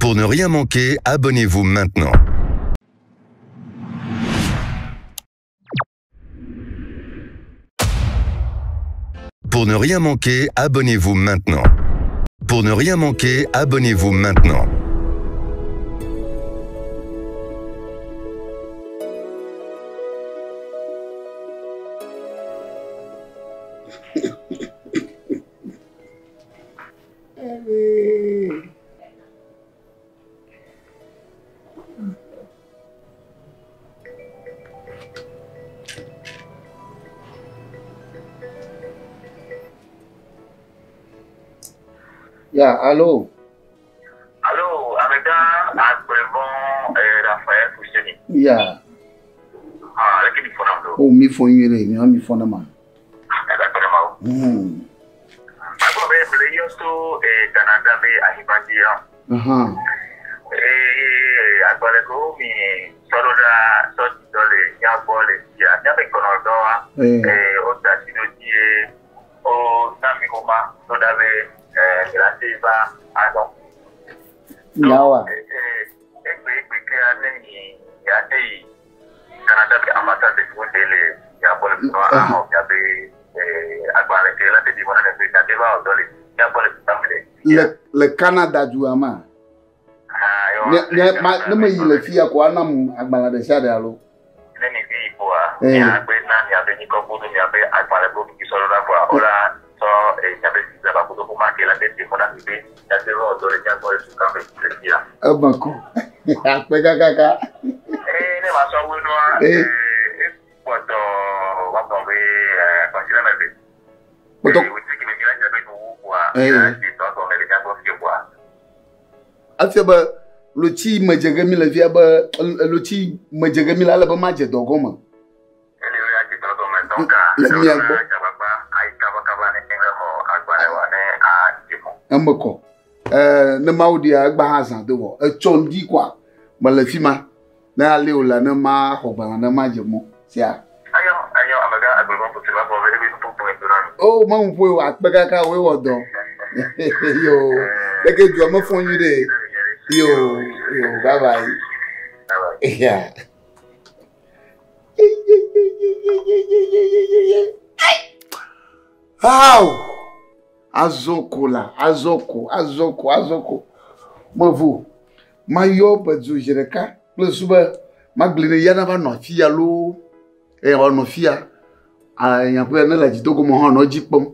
Pour ne rien manquer, abonnez-vous maintenant. Pour ne rien manquer, abonnez-vous maintenant. Pour ne rien manquer, abonnez-vous maintenant. Ya, alo. Alo, amegã Agblevɔ eh, Raphael Fousseni. Ya. Ah, aleke mi fɔna do? O mi fɔ nyuie ɖe, mi mi fɔ ne ma. Ɛga kpe ɖe ma wo. Magblɔ be mle yɔ so eh, Canada be anyigba dzi ya. Ahan. Eye agbalẽ kewo mi sɔ ɖo ɖa sɔ dzi dɔ le mía gbɔ le fia. Míaƒe gɔnɔdɔa, Eh. eh, woda asi ɖo dzi ye wona mi xoma ɖo ɖa be eh, mi la te va azɔ. Nyawa. Egbe egbe kea ne mi ya te yi Canada be ambassade de de le ya gbɔ le fima axɔ miabe eh, agbalẽ ke la te ɖi mɔ na ne be miate va wɔ dɔ le mía gbɔ le fima me le. Le le Canada dua ma. Ah, yɔ, Ne ne ma ne me yi le fia ko anam agbalẽ ɖe sia ɖe alo. Ne mi vi yi kpoa, Eh. miagbe na miabe nyikɔ kudo miabe agbalẽ ko mi sɔ ɖo ɖa kpoa, wola sɔ eh, miabe visa ba kudo xoma ke la te ɖi mɔ na mi be miate va wɔ dɔ le mía gbɔ le suka me le fia. Eme kɔ. Akpe kakaka. Eh, ne ma sɔ wo nua, Eh. eh, ekpɔtɔ woagblɔ be eh, kɔsiɖa me be. Kpɔtɔ. Eh, wòdi ke be mía dze be nuwu kpoa, Eh. mía dze dɔ gɔme le mía gbɔ fie kpoa. Efia be lotsi me dze ge mi le fia be lotsi me dze ge mi le ale be madze dɔ gɔme. Ele wo ya dze dɔ gɔme donc, Le mía gbɔ. dze agbagba ayi kabakaba ne ne xɔ agbalẽ wa ne adze mɔ. Eme kɔ. Eh, ne mawu ɖia egba hã zã do vɔ. Etsɔ ŋdi koa mele fi ma. Ne ale wòle ne ma xɔ gbalẽ ne ma dze mɔ sia. Ayɔ, ayɔ, amegã Agblevɔ Fousseni va gbɔ be ebe nuƒoƒo edo na mi. O me ŋu ƒoe o akpe kaka woe wɔ dɔ. Yo, leke dua me fɔ nyui ɖe. Yo, yo, bye bye. Bye bye. Yeah. Aw! Azɔ ko la, azɔ ko, azɔ ko, azɔ ko. Mevo. Mayɔ bedzo zi ɖeka kple su be magblẽ ne ya nava nɔ afi ya loo. Eye wòanɔ fi ya. Ah, nyaƒe ne le dzidogo me hã nɔ edzi kpɔm.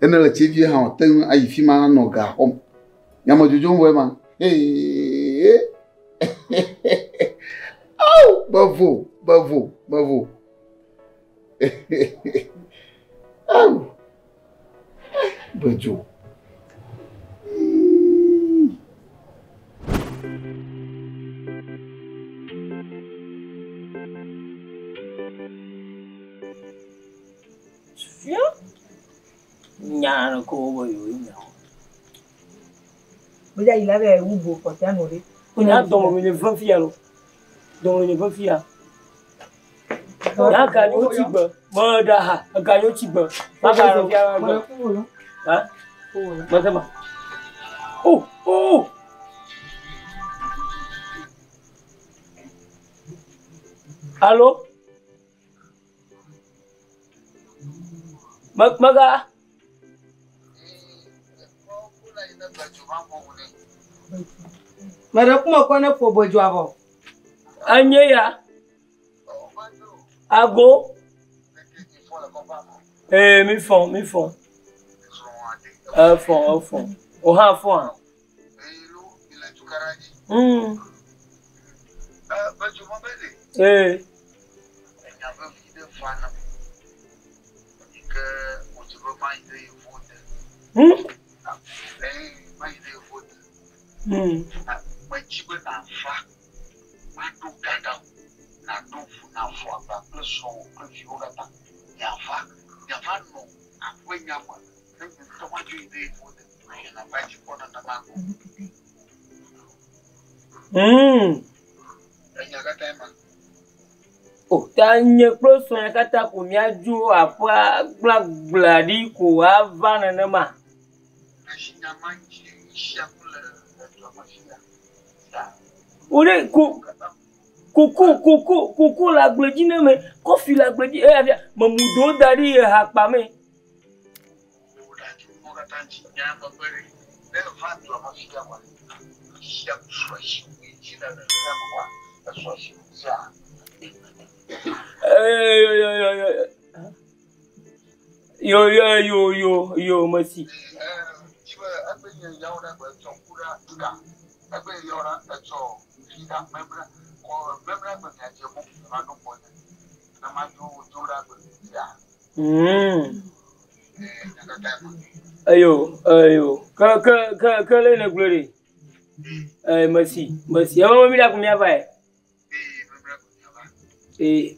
Ene le tsevie hã wòate ŋu ayi fi ma anɔ ga xɔm. Nyamedzodzom vɔe ma. Ee. Aw! Mevo, mevo, mevo. Aw! Bedzo. Fia? Nya no ko wo yo nya. Bóyá yìí lábẹ́ ewu bo kọ̀tẹ́ nù rí. Nya dɔn mi le fɛn fia lo. Dɔn mi le fɛn fia. Ya ga ni o ti gbɛ. Mɔ da ha, ga ni o ti gbɛ. Ma ga ro fia ma gbɛ. Ha? Ma se ma. Oh, oh. Allo? Ma maga. Mẹ̀rẹ̀ kúmọ̀ kọ́ ní fò bójú àbọ̀. Anye ya. Ago. Eh, mi fọn, mi fọn. Fọn, fọn. O ha fọn a. Eh. O ta nye kple srɔ̃nya katã ko míadzo aƒea gblagblã ɖi ko ava nenema. Wo ɖe ko koko koko koko le agble dzi ne me, kɔfi le agble dzi eya fia memu do da ɖi ehakpa me. Yo yo yo yo yo mesi. Ayo ayo ke ke ke ke le ne gblɔ ɖe. Eh mesi mesi. Ema mi la ko mia va e. Eh.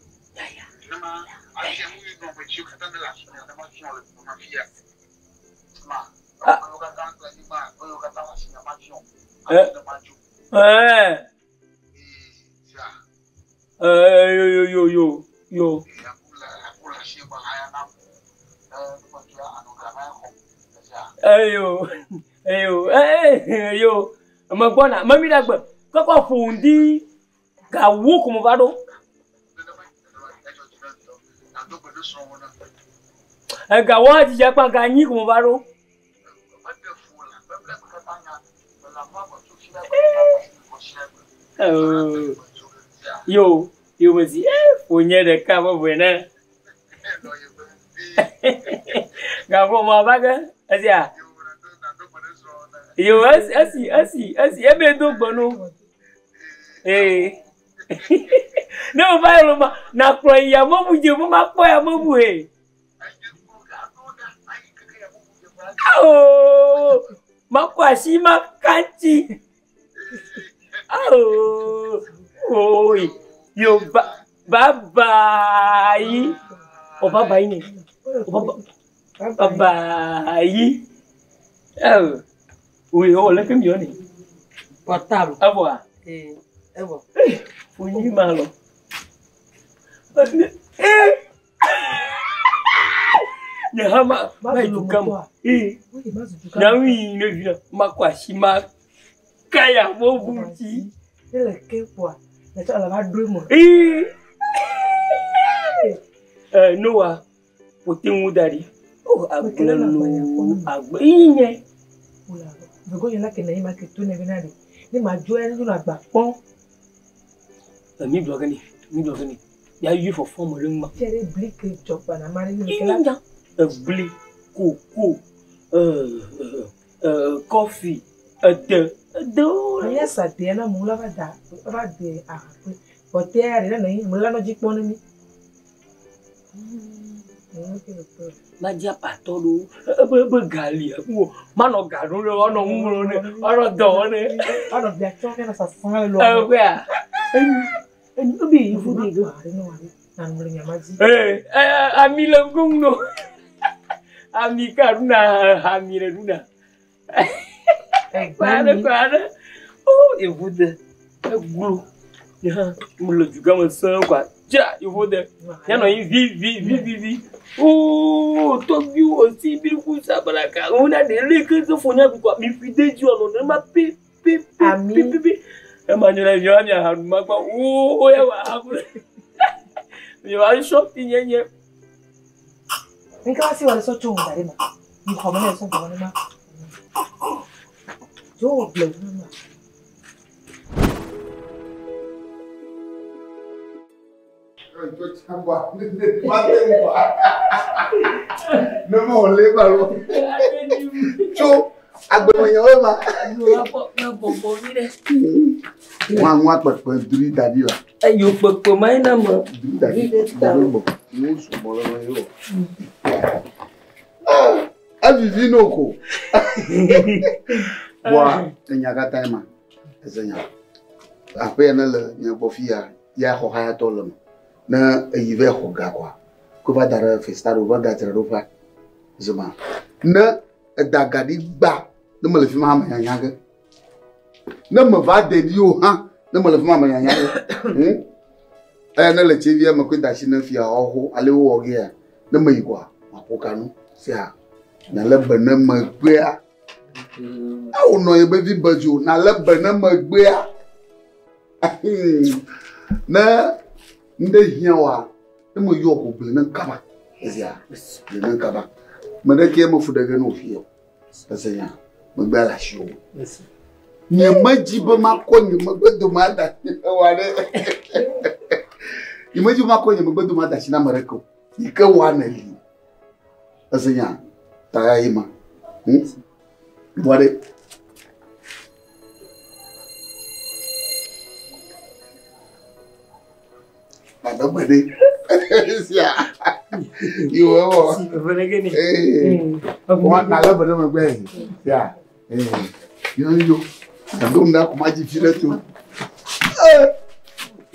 Eh. Eh yo yo yo yo yo. Ayo ayo eh yo. Me gbɔna me mi ɖe gbe kɔkɔ ƒo ŋdi gawo ko me va ɖo. Egawo adzidzi akpa ganyi ko me va ɖo. Yo yo me zi ƒo nye ɖeka bɔbɔe ne. Gaƒo ma va ge esia. Yo esi esi esi esi ebe do gbe no. Eh. Ne o va lo ma na kplɔ yi amebu dze mo ma kpɔ ya amebu he. Ao! Ma kɔ asi ma kanti. Ao! Oi. Yo ba bye bye. Oh bye bye ni. Oh bye bye. Oh. Oui, oh le kem yo ni. Portable. Avoa. Eh, evo. Funyi malo. Eh. Ne hama ma dukam. Eh. Na wi ne vina ma kwa si ma kaya mo buti. Ele ke kwa. Na cha la ba do mo. Eh. Eh Noah pote ŋu da ɖi. Oh agble lo agble inye. Ola. Vego yela ke na yi ma ke to ne bena de. Ni ma jo en na gba pon. Mi gblɔ ke ni, mi gblɔ ke ni. Ya yi fɔfɔ me ɖe ŋu ma. Chere bli ke chokpa na mari ni ke la. Inya. Ebli, koko, kɔfi, ede, edewo. Anya sa de na mu la va da. Va de a pe. Pote ari na yi mu la no ji pon ni mi. Madzi apatɔ ɖo ebe ebe gali wo manɔ ga ɖo ɖe woanɔ ŋu ŋlɔ ne woanɔ dɔ wɔ ne. Ano bia chon ke na sa san le lo. Egbea enu enu ebe yevu de ge. Na mu le nyama ji. Ee ami le ŋku ŋu no ami ka ɖuna ami le ɖuna. Kpa ɖe kpa ɖe o yevu de eglo nye hã mele dugã me sẽe kɔa dzra yevu de mianɔ anyi vi vi vi vi vi. Oh, tɔgbiwo si biliku sabalaka ŋu na ɖe leke ke fo nya kukua mi fi de dzi wɔnɔ ne ma pe pe pe Ami. pe pe pe ema nyɔ na miawo mia ha nu ma kpɔ wo ya wa ha ku miawo sɔ ti nye nye. Nka si wa le so chon da re ma. Ni xɔ me ne so gbɔ ne ma. Jo ble nu ma. Ne ma wòle ba lɔ. Tso agbemenyawo ma. Wọn àwọn akpẹ̀pẹ̀ duri dadi la. Eyo kpekpe ma yi na me. Duri dadi dadi bọ̀. Mo sùn bọ̀ lọ́wọ́ yìí wọ̀. Avivi n'o ko. Bɔa enya katã ma. Ese nya. Aƒe ya ne le nye gbɔ fi ya, ya xɔ hayatɔ le me. Ne eyi va xɔ ga kɔa, ko va da ɖe festa ɖo va gadzra ɖoƒea. Zema. Ne eda ga ɖi gba, ne mele fi ma hã me nyanya ge. Ne me va de ɖi o hã, ne mele fi ma me nyanya ge. Eya ne le tsi via me koe da asi ne fia xɔxɔ ale wowɔ ge ya, ne me yi kɔa, maƒo ka nu. Sia, nalé be ne megbea. Awo nɔ ye be vi be dzo, nalé be ne megbea. Ne ŋɖe hiã wa, ne me yɔ ko gblẽ ne kaba. Ezia, gblẽ ne kaba. Me ɖe ke me fu ɖe ge ne wòfi o. Ese nya, megbe le asi o. Nye medzi be makɔ nye megbe dome ada asi wa ɖe. Nye medzi be makɔ nye megbe dome ada asi na ame ɖeke o. Yi ke wa ne li. Ese nya, ta ya yi ma. Vɔ ɖe. Bàbá gbẹ̀dẹ̀. Sia. Ìwọ wọ. Wọn nà lọ́bẹ̀ náà gbẹ yìí. Sia. Yóò yó. Àdó ń dákun má jí fi rẹ tó.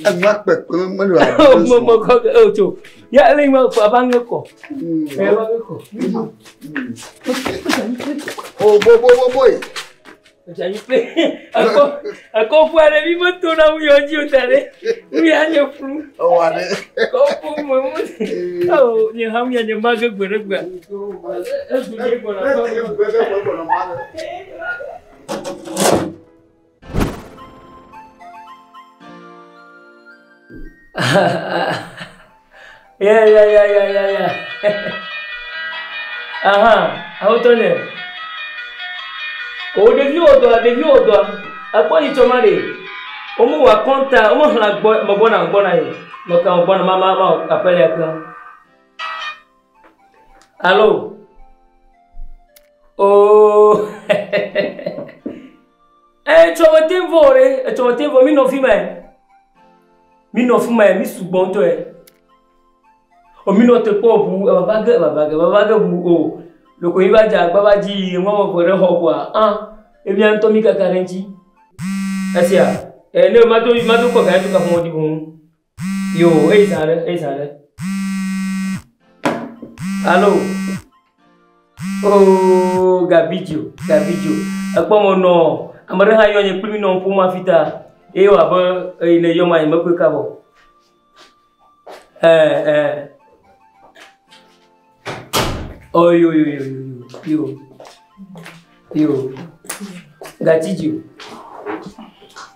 Ẹnu apẹ̀pẹ̀ mẹ́lò àdúgbò Mo mo kọ o tó. Ya lẹ́yìn ma fọ abá ń kọ. Ẹ bá ń kọ. O bó bó bó bó yìí. Ọjà yìí pé ẹkọ ẹkọ fún ẹrẹ bí mọ́tò náà wúyọ jí o tẹ̀lé wúyà á yẹ furu. Ọwọ́ adé. Ẹkọ fún mọ̀ mọ́. Ọ ní hàn yẹn ní má gé gbèrègbè. Ẹ sùn ní gbọ̀nà kọ́. Yeah, yeah, yeah, yeah, yeah, yeah. Aha, awotɔ nɛ. O ɖevi wɔ dɔa, ɖevi wɔ dɔa. Akpɔ yi tsɔ ma de. Womu wɔ akɔnta, womu xlã gbɔ, me gbɔna, gbɔna yi. Me ka gbɔna, ma ma ma aƒelia ke. Allo. Oh. Eh, tsɔ me te vɔ ɖe, etsɔ me te vɔ, mi nɔ fi ma. Mi nɔ fi ma, mi sugbɔ ŋutɔ ye. O mi nɔ te kpɔ ʋu, evava ge, evava ge, evava ge ʋu o. Loko yi va dze agba va dzi yi, ŋua me eve ɖe xɔ kɔa, ah, emia ŋutɔ mi kaka ɖe ŋuti. Esia, eh, ne ma do ma do kɔ ga to kaƒomɔ dzi boŋ. Yo, eyi zã ɖe, eyi zã ɖe. Allo. Oh, Gabidzo, Gabidzo. Ekpɔ me nɔ, ame ɖe hã yɔ nye kpli mi nɔ ƒom afi ta. Eye wɔ abe eyi ne yɔ ma nye mekpɔe kaba o. Eh, eh. Oh, yo, yo, yo, yo, yo. Yo. Gatidzi.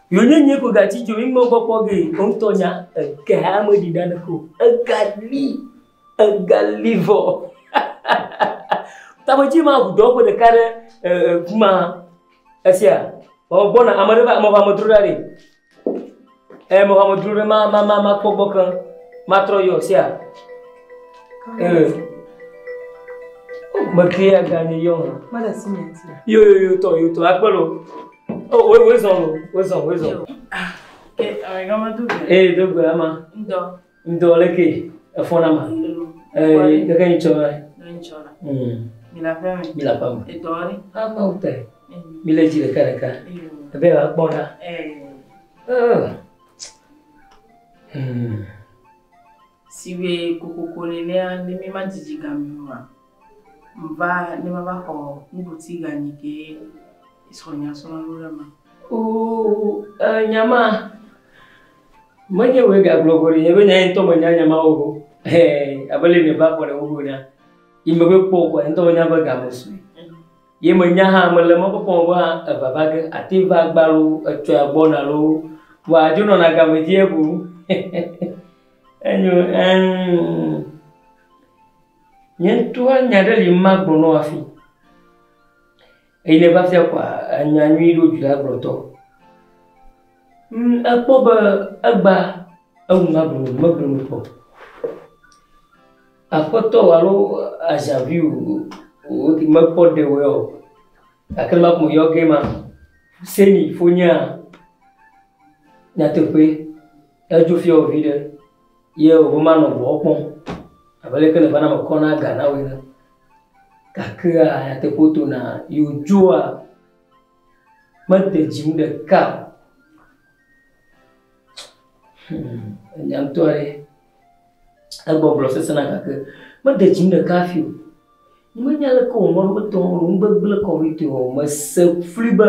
Yo nye nye ko gatidzi, mi mɔ gbɔ kpɔ ge, ŋutɔ nya ega me ɖi ɖa ne ko. Ega li, ega li vɔ. Tamedzi ma ʋu dɔwɔƒe ɖeka ɖe kuma. Esia, wɔ gbɔna ame ɖe va, me va ame dro ɖa ɖe. Eh, me va ame dro ɖe ma ma ma ma kpɔ gbɔ keŋ. Ma trɔ yɔ sia. Eh. Me ke ya ga nye yɔ hã. Mele si mi ŋuti. Yo yo yo tɔ yo tɔ akpɛ lo. Oh, wo wo zɔn lo, wo zɔn wo zɔn. Ke amegã medo gbe. Eh, do gbe ama. Ŋdɔ. Ŋdɔ le ke efɔ na ma. Eh, keke yi tsɔ va. Ɖe ŋtsɔ la. Mi le aƒe me. Mi le aƒe me. Edɔ ɖe. Ama wo tɛ. Mi le dzi ɖeka ɖeka. Ebe va kpɔ ɖa. Eh. Si be kokoko nenea ne mi ma dzidzi game oa, mva ne ma va xɔ nuɖuti ganyi ke srɔ̃nya srɔ̃ ɖo ɖe ma. Oo, nyama. Menye woe gagblɔ go ɖe nye be nya ŋutɔ menya nyama wo go. Abe le ne va xɔ ɖe wo go na. Yi megbe kpɔ ko ŋutɔ menya be game sue. Ye menya hã mele mɔkpɔkpɔ be hã evava ge ate va gba lo etsɔa gbɔna lo. Vɔa dzo nɔna game dzi ebu. Enyo nye ŋutɔ nya ɖe li ma gblɔ nɔ hafi. Eyi ne va fia kɔa enya nyui ɖo dzi la gblɔtɔ. Ekpɔ be egba ewu ma gblɔ megblɔ nu kpɔ. Aƒetɔ alo azavi o mekpɔ ɖe wɔ o. Gake ma ko yɔ ge ma. Seni fonya nyateƒe edzo fia wo vi ɖe. Ye wo ma nɔ gbɔ kpɔm. Abe leke ne va na me kɔ na ga na woe ne. Gakea nyateƒe to na yodzoa mede dzi ŋu ɖeka o. Enya ŋutɔ ɖe. Egbɔgblɔ sesẽna gake mede dzi ŋu ɖeka hafi o. Menya leke wòŋlɔ ɖo etɔ nu gbegblẽ kɔ ɖo te o. Mese fli be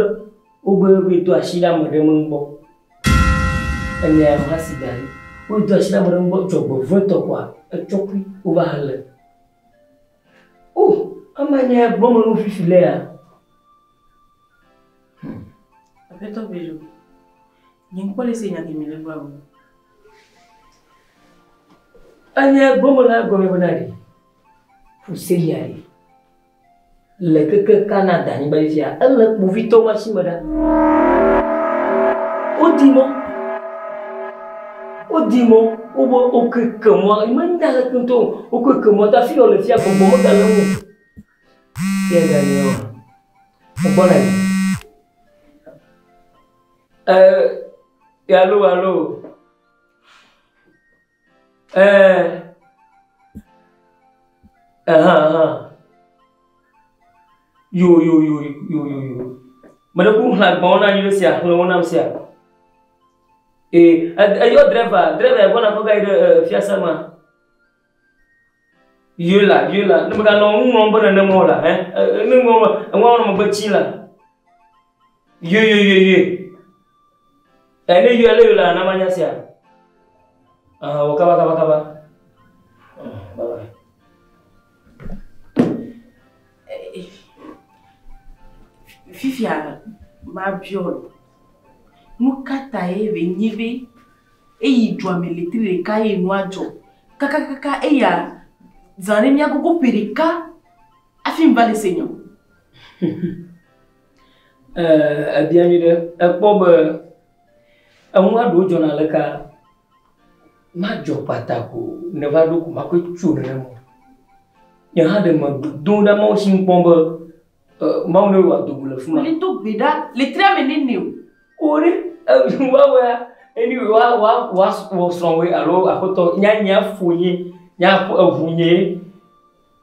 wobe woe do asi ɖe ame ɖe me gbɔ. Enya ya hã si da ɖi. Woe do asi ɖe ame ɖe gbɔ dzɔgbevɔ̃etɔ kɔa etsɔ kui wova he le. O, ama nya ya gblɔm mele fifi lea. Aƒetɔ Bedzo, Nye ŋkpɔ le se nya ke mi le gblɔ o. Enye gbɔmela gɔme bena ɖe Fusenia ɖe le keke Canada anyigba dzi fia ele kpovitɔwo asi me ɖa. Wodi mɔ wodi mɔ wobe wokeke mɔa menya leke ŋutɔ o wokeke mɔa ta fi ya wòle fia gbɔgbɔ megale eŋu o. Fia ganye wa egbɔna yi. Ɛɛ alo alo. Ɛɛ ɛhã ɛhã. Yo yo yo yo yo yo. Meɖe kuku xlẽ agbalẽwo na anyi ɖe sia xlẽ wo nam sia. Ee eyɔ drɛva drɛva ya gbɔna kɔ va yi ɖe e fiase ma. Yo la yo la ne meganɔ nu ŋlɔm be nenema o la ɛ ne ŋlɔm eŋua nɔ megbe tsi la. Yo yo yo yo. Ɛ ne yo ale yo la na manya sia. Aha wɔ kaba kaba kaba. Bye bye. Fifia mabiɔ lo. Nu ka ta ye be nye be eyi dua me letri ɖeka ye nua dzɔ kakakaka eya zã ɖe mía gogo ƒe ɖeka hafi mva le se nya. Ɛɛ ebia nyui ɖe ekpɔ be enua ɖewo dzɔna le ka madzɔ kpata ko ne va ɖo ko makɔe tso nenema o. Nye hã ɖe me dom ɖe Mawu si ŋu kpɔm be Mawu ne wɔ adogo le fi ma. Le do gbe ɖa le tria me nene o. O ɖe woawɔa anyway wa wa wa wɔ srɔ̃woe alo aƒetɔ nya nya fo nye nya eʋu nye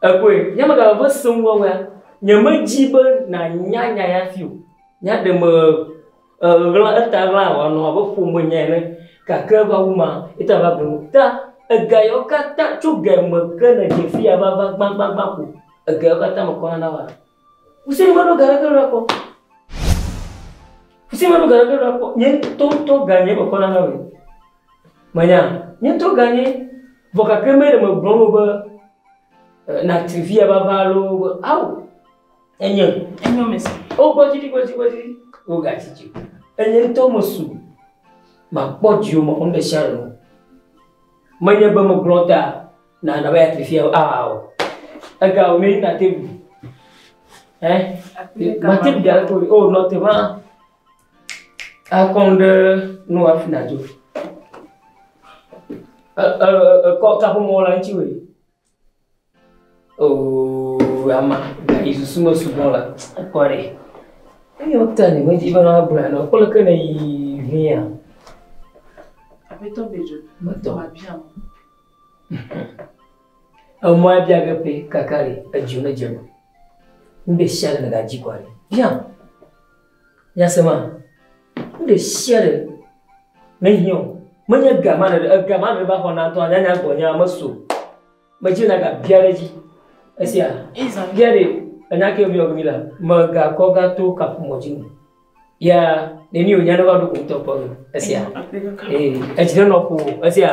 ekɔe nye me gave sem woawɔa nye me dzi be na nya nya ya fi o. Nya ɖe me ɣla eta ɣla wòanɔ abe ƒome nya ene gake va wu ma eta va gblɔ ta ega yawo katã tso ga me ke ne dze fi ya va va gbãgbãgbã ko ega yawo katã me kɔna na wa. Fuseni meɖo ga ɖeke ɖo akpɔ. Fuseni meɖo ga ɖeke ɖo akpɔ. Nye ŋutɔ ŋutɔ ga nye me kɔna na woe. Menya nye ŋutɔ ga nye vɔ gake me ɖe megblɔ no be natri fi ya va va alo be awo enye. Enyo me se. O gbɔ dzi ɖi gbɔ dzi gbɔ dzi ɖi. O ga tsi dzi. Enye ŋutɔ me su. Makpɔ dziwò me xɔ nu ɖe sia ɖe o. Menye be megblɔ ta na na be yatri fia o. Awo. Ega wo ne na te bu. Eh? Mate bu ɖe ko. O nɔ te ma. Akɔm ɖe nu hafi nadzo. E e e kɔ kaƒomɔ le ŋuti woe. Oh, ama gayi susu me sugbɔ la. Ekɔ ɖe. Eya ta ne medzi be na gblɔe nɔ kpɔ leke ne yi via. Aƒetɔ Bedzo. Metɔ. Mabia mo. Emɔa bia ge ƒe kaka ɖe edzo ne dze me. Nu ɖe sia ɖe negadzi kɔa ɖe. Bia. Nyasema. Nu ɖe sia ɖe ne hiã o. Menye ga ma ɖe ega ma ɖe va xɔ na ŋutɔ nyanya gbɔ nya meso. Medzi na ga bia ɖe dzi. Esia. Bia ɖe enya ke mi wɔ mi la. Megakɔ gato kaƒomɔ dzi o. Ya neni wònya ne va ɖo ko ŋutɔ kpɔ ge. Esia. Ee edzi ne nɔ ƒo. Esia.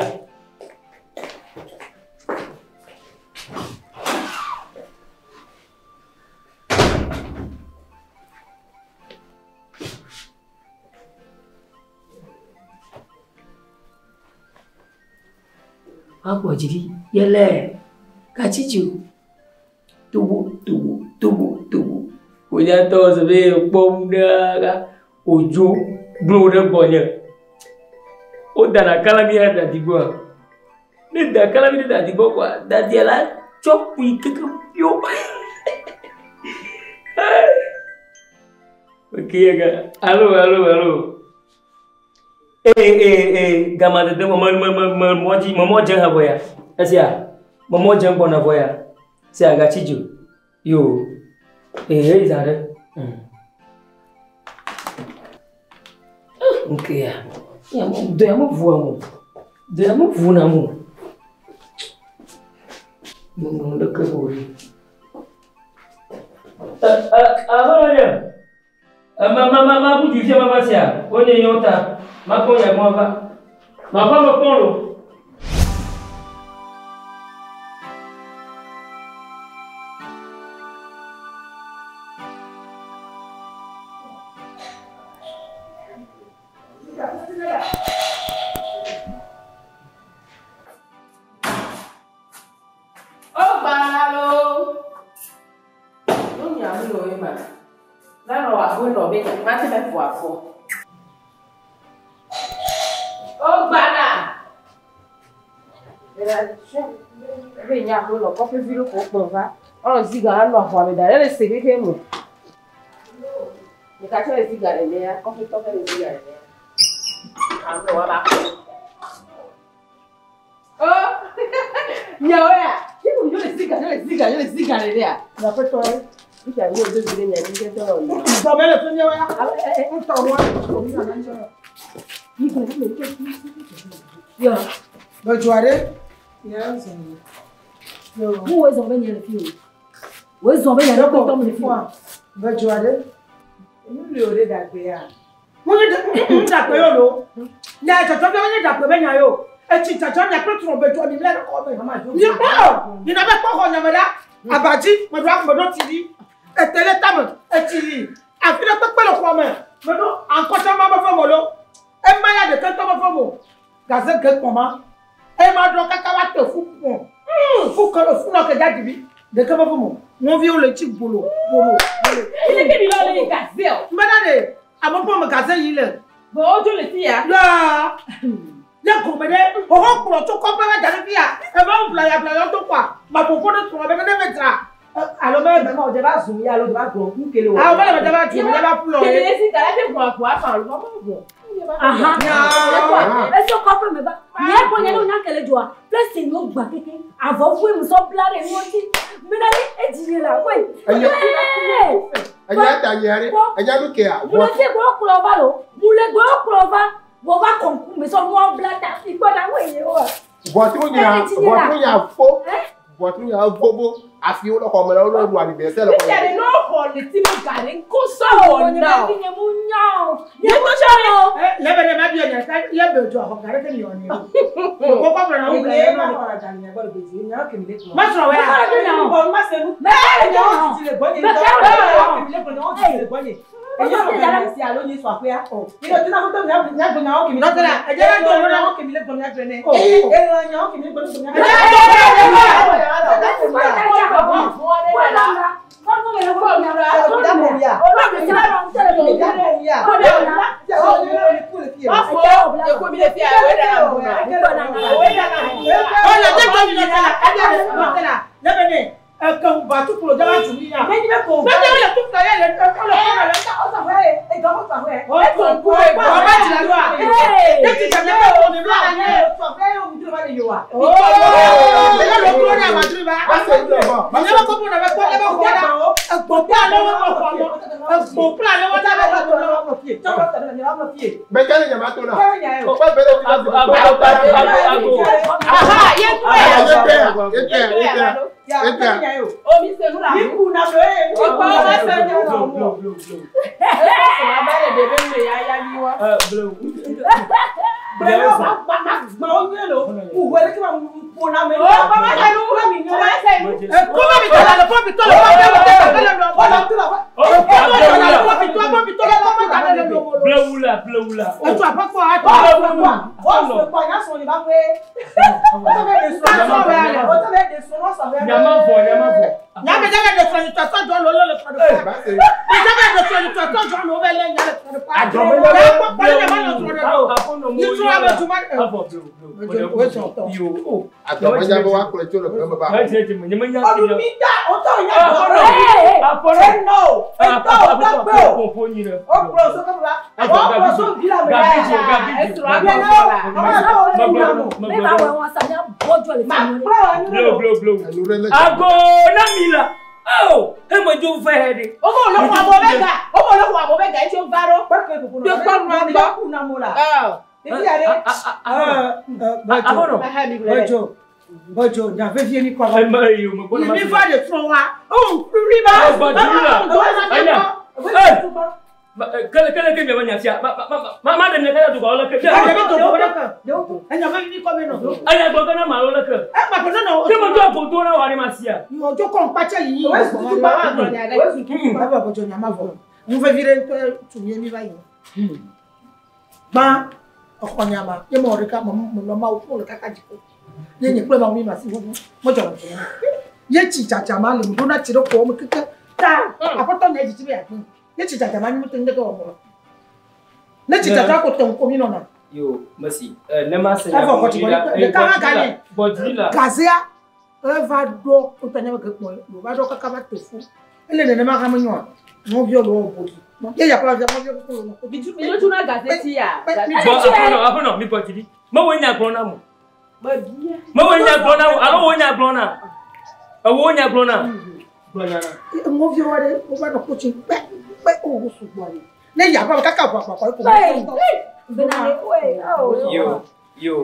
Woagbɔ dzi ɖi yele gatsi dzi o. Tobo tobo tobo tobo. Wònya tɔ se be kpɔm ɖaa wòdzo gblɔ ɖe gbɔnye. Wodana kalami ɖe dadi gbɔa. Ne da kalami ɖe dadi gbɔ koa, dadia la tsɔ kpui keke ƒio. Ok, alo alo alo. Ee ee ee gama dede me me me me mɔ dzi me mɔ dze hã vɔ ya. Esia me mɔ dze gbɔna vɔ ya. Sia gatsi dzo. Yo. Ee ee zã ɖe. Nke ya. Ya mo do ya mo vua mo. Do ya mo vu na mo. Mo mo ɖe ke bo. E e aƒe nye. Ma ma ma ma bu dzi fia ma va sia. Wonye yɔ ta. Ma kpɔ ya mɔ va. Ma kpɔ me kpɔ lo. Nu lo ma. Na no wa ho no be ma te me fo afo. O gbana. Era be nya ho no ko pe vi lo ko po va. O ziga na no ho me da. Ele se ke mu. Me ka che ziga le ya, ko pe to ke ziga le ya. Ando wa ba. Oh. Nyawe ya. Kibu yo le ziga, yo le ziga, yo le ziga le ya. Na pe to e. Nka wo do bi nya ni ke to ro. Ntɔ mɛ le fi miawo ya. Ntɔ wa. Yo. Bɛdzɔ ɖe. Mu wo zɔn bɛ nya le fi o. Wo zɔn bɛ nya le kpɔtɔ mu le fi o. Bɛdzɔ ɖe. Enu le o ɖe dagbe ya. Mu nye dagbe yio lo. Nya dzɔdzɔ bɛ nye dagbe bɛ nya yio. Etsi dzɔdzɔ nya kple trɔ bɛdzɔ mi lɛ kɔ me. Mi kpɔ nyina bɛ kpɔ xɔ nyame la. Abadzi meɖo meɖo tsi ɖi. Etele tame etsi yi. Afi ɖe kpekpe le xɔ me. Meɖo ankɔtsɔ ma me fɔ mo lo. Ema ya ɖeke tɔ me fɔ mo. Gaze ge kpɔma. Ema ɖɔ kaka va te fu kpɔ. Fu ke fu nɔ ke dza dzibi. Ɖeke me fɔ mo. Ŋɔviwo le tsi gbolo gbolo gbolo. Ile ke mi lo le gaze o. Mbena ɖe ame ƒe me gaze yi le. Bo o jo le ti ya. Yaa. Ne gɔme ɖe xɔxɔ kplɔ tso kɔƒe va da ɖe fi ya. Eva ŋu blaya blaya to kɔa. Maƒoƒo ɖe srɔ̃ be ne me dzra. Alo mɛ mɛ o de ba zoom ya alo de ba gblɔ nu kele o. Awo mɛ de ba zoom de ba ƒlɔ Ke ye. le ziga la te gbɔ afɔ afa lo ma gbɔ. Aha. Nyaa. Eso kɔfɛ mɛ ba. Nye kpɔ nye ne wo nya kele dzɔa. Plesi nu gba keke. Avɔ fue musɔ bla ɖe nuwo dzi. Mina ye edzi nye la koe. Enya ta nya ɖe, enya nu kea. Mu le fi gbɔ kplɔ va lo. Mu le gbɔ kplɔ va. Wɔ va kɔnku me sɔ nua bla ta. Ikpɔ ɖa wo ye wa. Ʋɔtru nya, ʋɔtru nya fo. Ʋɔtru nya fo bo. Afi wo le xɔme la wo le ɖu ali bɛ se le Fia xɔme. le no xɔ le ti me ga ɖe ŋko sɔ wɔ na o. Nye mu nya o. Nye ko sɔ o. Le be ɖe ma biɔ nya ka ye be dzɔ xɔ ga ɖe ke mi wɔ ni o. Kɔkɔ gblɔ na wo gblɔ ye ma. Ma srɔ̃ wɛ ya. Mɛ kɛrɛ nya o. Mɛ kɛrɛ nya o. Nɔtɛla ɛdze la do lona. Ɔlɔ de gbɔ mi nɔtɛla ɛdze nɔtɛla ne be ne ekeŋu ba tuklo de ba tu mi ya. Ne de le tuklo ye le ɔlɔ kɔnɔ le. Ɔba dzra ɖoa. Ne ti dzra ɖe ko mi bla anyi. Ooo. Ne le klo ɖe aba dri ba. Ne be kɔkɔ na be kpɔ ne be xɔ ɖa. Egbɔ kple ale wo be xɔ mɔ. Egbɔ kple ale wo da be xɔ mɔ. Bɛ kɛlɛ nya ma to na. O kpɛ bɛ le fi la. Aha, ye kpe. Ye kpe ye kpe ye kpe ye kpe. O mi se nu la. O kpɔ ma se nu. Eba le ɖe be nu le ya ya mi wa. O kpɔ ma se nu. O ma se nu. Ekome mi tɔ la le pɔpi tɔ le pɔpi tɔ le pɔpi tɔ le pɔpi tɔ pɔpi tɔ le pɔpi tɔ le lɔ. Blewula, blewula. Etu aƒekɔ atɔ. Nyama vɔ, nyama vɔ. Nyame dze be ɖe srɔ̃ tɔ jɔ lo le srɔ̃ ɖe. Me dze be ɖe srɔ̃ tɔ jɔ lo be le nya le srɔ̃ ɖe. Adzɔ me le kpɔ le ma le srɔ̃ ɖe. Aƒenɔ Yi srɔ̃ ame tuma. Avɔ blewu, blewu. Yo, o. Atɔ me nya be woakplɔe tso le gbe me ba. Nye me nya Ne ba wɔ wɔn sa ne bɔ jɔ le fi mu. Blewu, blewu, blewu. Ago na mi la. Oh, e me dzo vɛ ɖe. O ko le xɔ abo bɛ ga. O ko le xɔ abo bɛ ga etso va ɖo. De kpɔ nua gbɔ. Aƒenɔ. Bɔjɔ bɔjɔ nya vevie mi kɔ. Eme yi o me gbɔ na ma Mi va de srɔ̃ wa. O ri ba. Gbɔ dzi la. Enya. Kele kele ke miabe nya sia. Ma ma ma ɖe mia katã do le ke. Enya be do ko ɖe ke. Enya vevi mi kɔ be nɔ. Enya gbɔ ke na ma lo le ke. E ma ko ne nɔ. Ke me dzo ago do na wa ɖe ma sia. Yɔ dzo kɔ ŋkpatsɛ yi. Eva bɔjɔ nya ma vɔ. Nu vevi ɖe ŋutɔ tu mie mi va yi. Gbã exɔ nya ma ye mɔ ɖeka mɔ nɔ mawu ƒo le kaka dziƒo. Ye nye kple mawu mi nɔ asi ʋuʋu medzɔ le dzi. Ye tsi dzadza ma le mu ɖo na tsi ɖe xɔ me keke. Ta aƒetɔ nye dzidzi be yeagblẽ. Ne tsi dzadza ma nyi te ŋdeke wɔ mɔ. Ne tsi dzadza ko te ŋko mi nɔna. Yo, merci. Ne ma se Evɔ xɔ tsi gbɔ ɖeka hã ganye. Gbɔdzi la. Gazea eva ɖo ŋutɔ nye be ke kpɔ va ɖo kaka va to fu. Ele nenema hã menyoa. Nɔviwo le wɔ bodi. Ye ya kple nɔviwo koko le wɔ. Mi tuna gazeti ya. Bɔn aƒenɔ aƒenɔ mi gbɔdzi li. Mewo nya gblɔ na mo. Mewo nya gblɔ na wo alo wo nya gblɔ na. Ewo nya gblɔ na. Gblɔ nya na. Nɔviwo ɖe wova nɔ kotsi kpe kpe o wo sugbɔ ɖe. Ne ya kple kaka ʋua kpakpa ko. Yo yo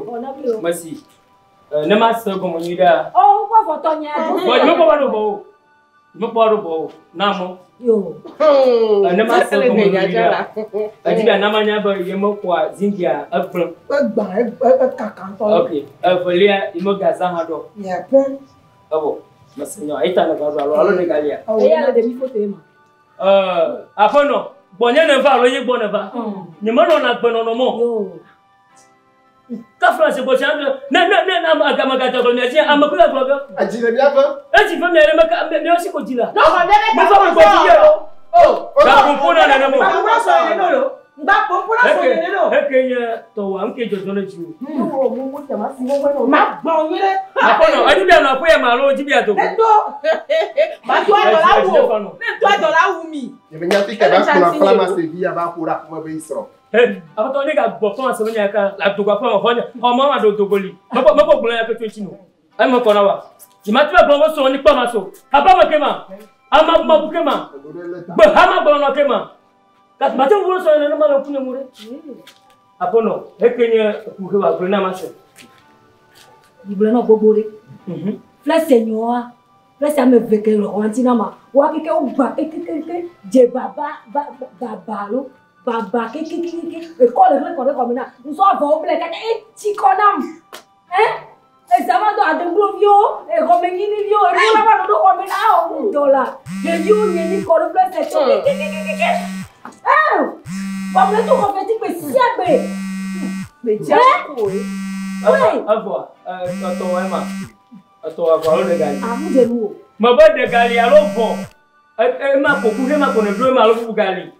merci. Ne ma se gɔme nyui ɖea. Ɔ ŋkɔ fɔtɔ nye. Bɔn me kpɔ va ɖo bɔ o. Me kpɔ va ɖo bɔ o. Na mɔ. Yo. Ne ma se gɔme nyui ɖea. Edzi be anama nya be ye me kɔa zingia egblẽ. Egbã ekaka ŋutɔ. Ok evelia ye me gaza hã ɖɔ. Nye pɔn. Evɔ mese nya eta ne va ɖo alo alo ne galia. Eya le ɖevi foto ye ma. Aƒenɔ gbɔnye ne va alo ye gbɔ ne va. Nye menɔna gbenɔnɔ mɔ. Kafla se gbɔdzi andre ne ne ne ne ame gadzɔ gblɔ mia dzi ame kple gblɔ be. Edzi le mia ve. Edzi ve mia ɖe me mia si ko dzi la. Ne xɔ ne be Me va me gbɔdzi ye o. Gaƒoƒo na nene mo. Gbaƒoƒo sɔ yene lo. Gbaƒoƒo sɔ yene lo. Eke nye tɔwɔ ŋke dzɔdzɔ ne dzi o. Ma gbɔ nyui ɖe. Aƒenɔ edzi bia nɔ aƒe ya ma alo edzi bia dogo. Ne to. Ma to adɔ la wu o. Ne to adɔ la wu mi. Ye me nya fi ke va kplɔ kplɔ ma se vi ya va ƒo ɖe aƒeme be yi srɔ̃. Aƒetɔ ne ga gbɔ fɔn ase nya ka la dogo aƒe xɔ nya xɔ ma ma do dogo li. Mekpɔ mekpɔ gblɔ ya ke tso tsi no. Eme kɔ na wa. Jima ti gblɔ mo srɔ̃ ni kpɔ ma so. Aba me ke ma. Ama ma bu ke ma. Gbe ha ma gblɔ nɔ ke ma. Ka ma te wo srɔ̃ ne ma le ku ne mu ɖe. Aƒenɔ eke nye ku he wa gblɔ na ma se. Gblɔ na gbogbo ɖe. Flɛsɛ nyɔa. Flɛsɛ ame eve ke le xɔa ŋuti na ma. Woa keke wogbã kekekeke dze baba ba baba lo. Baba kekekeke ekɔ le hlẽ kɔ ɖe xɔme na. Ŋusɔ avɔwo ble kaka etsi kɔ nam. Ɛ ezama do adeŋgloviwo, exɔmenyiniviwo, enuwo la va nɔ ɖo xɔme na wo ŋdɔ la. Ɖeviwo nye mi kɔ ɖe flɛsɛ tso kekekeke. Ɛ wɔmle to xɔme ti gbe sia gbe. Evɔ etɔwɔ ema. Etɔwɔ avɔ alo ɖegali. Amu dze nu o. Mebe ɖegali alo vɔ. Ema ko ku ema ko ne ɖo ema alo bubu gali.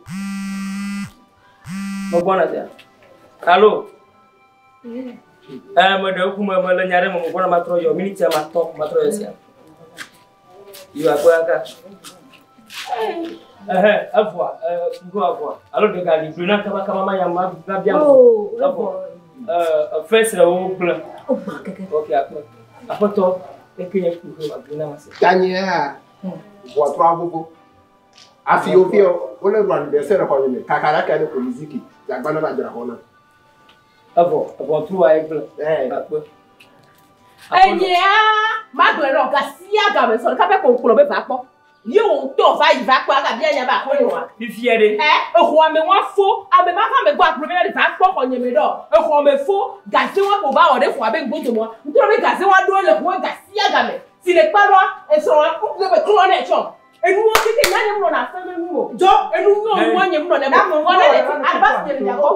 Megbɔna sia. Alo. Me ɖe ku me me le nya ɖe me megbɔna matrɔ yɔ miniti ma tɔ matrɔ yɔ sia. Yɔ akpɔ aka. Ɛhɛ evɔa kuku avɔa alo ɖegali gblẽ na kaba kaba ma ya ma ma bia mo. Evɔ. Fɛsrɛ wo gblẽ. Ok akpɔ. Aƒetɔ eke nye kuku wa gblẽ na ma se. Tanyea. Ʋɔtrɔa vovo. Afi wo fiɔ, wole ɖu aɖu ɖe se le xɔ nye me. Kaka ɖe ke ne ko miziki, dzagbana va dzra xɔ na. Evɔ, ʋɔtrua ye gblẽ. Akpe. Enyea, magblẽ ɖe ga sia game sɔ ɖeka ƒe ko kplɔ be va kpɔ. Ye wo ŋutɔ va yi va kpɔ aga bia nya ba xɔ nɔa. Fifia ɖe. Ɛ, exɔ ame wa fo, ame ma va me gbɔ akplɔ be ne va kpɔ xɔ nye me ɖɔ. Exɔ me fo, gaze wa ko va wɔ ɖe xɔa be ŋgodomoa. Ŋutɔ be gaze wa ɖo le xɔ ga sia game. Si le kpa ɖoa, esrɔ̃a, ŋutɔ be klɔ ne tsɔ. Enuwo keke nya nye mu nɔna aƒe me nu o. Dzo, enu nyɔ nua nye mu nɔna me. Wɔna le advance nye le mia gbɔ.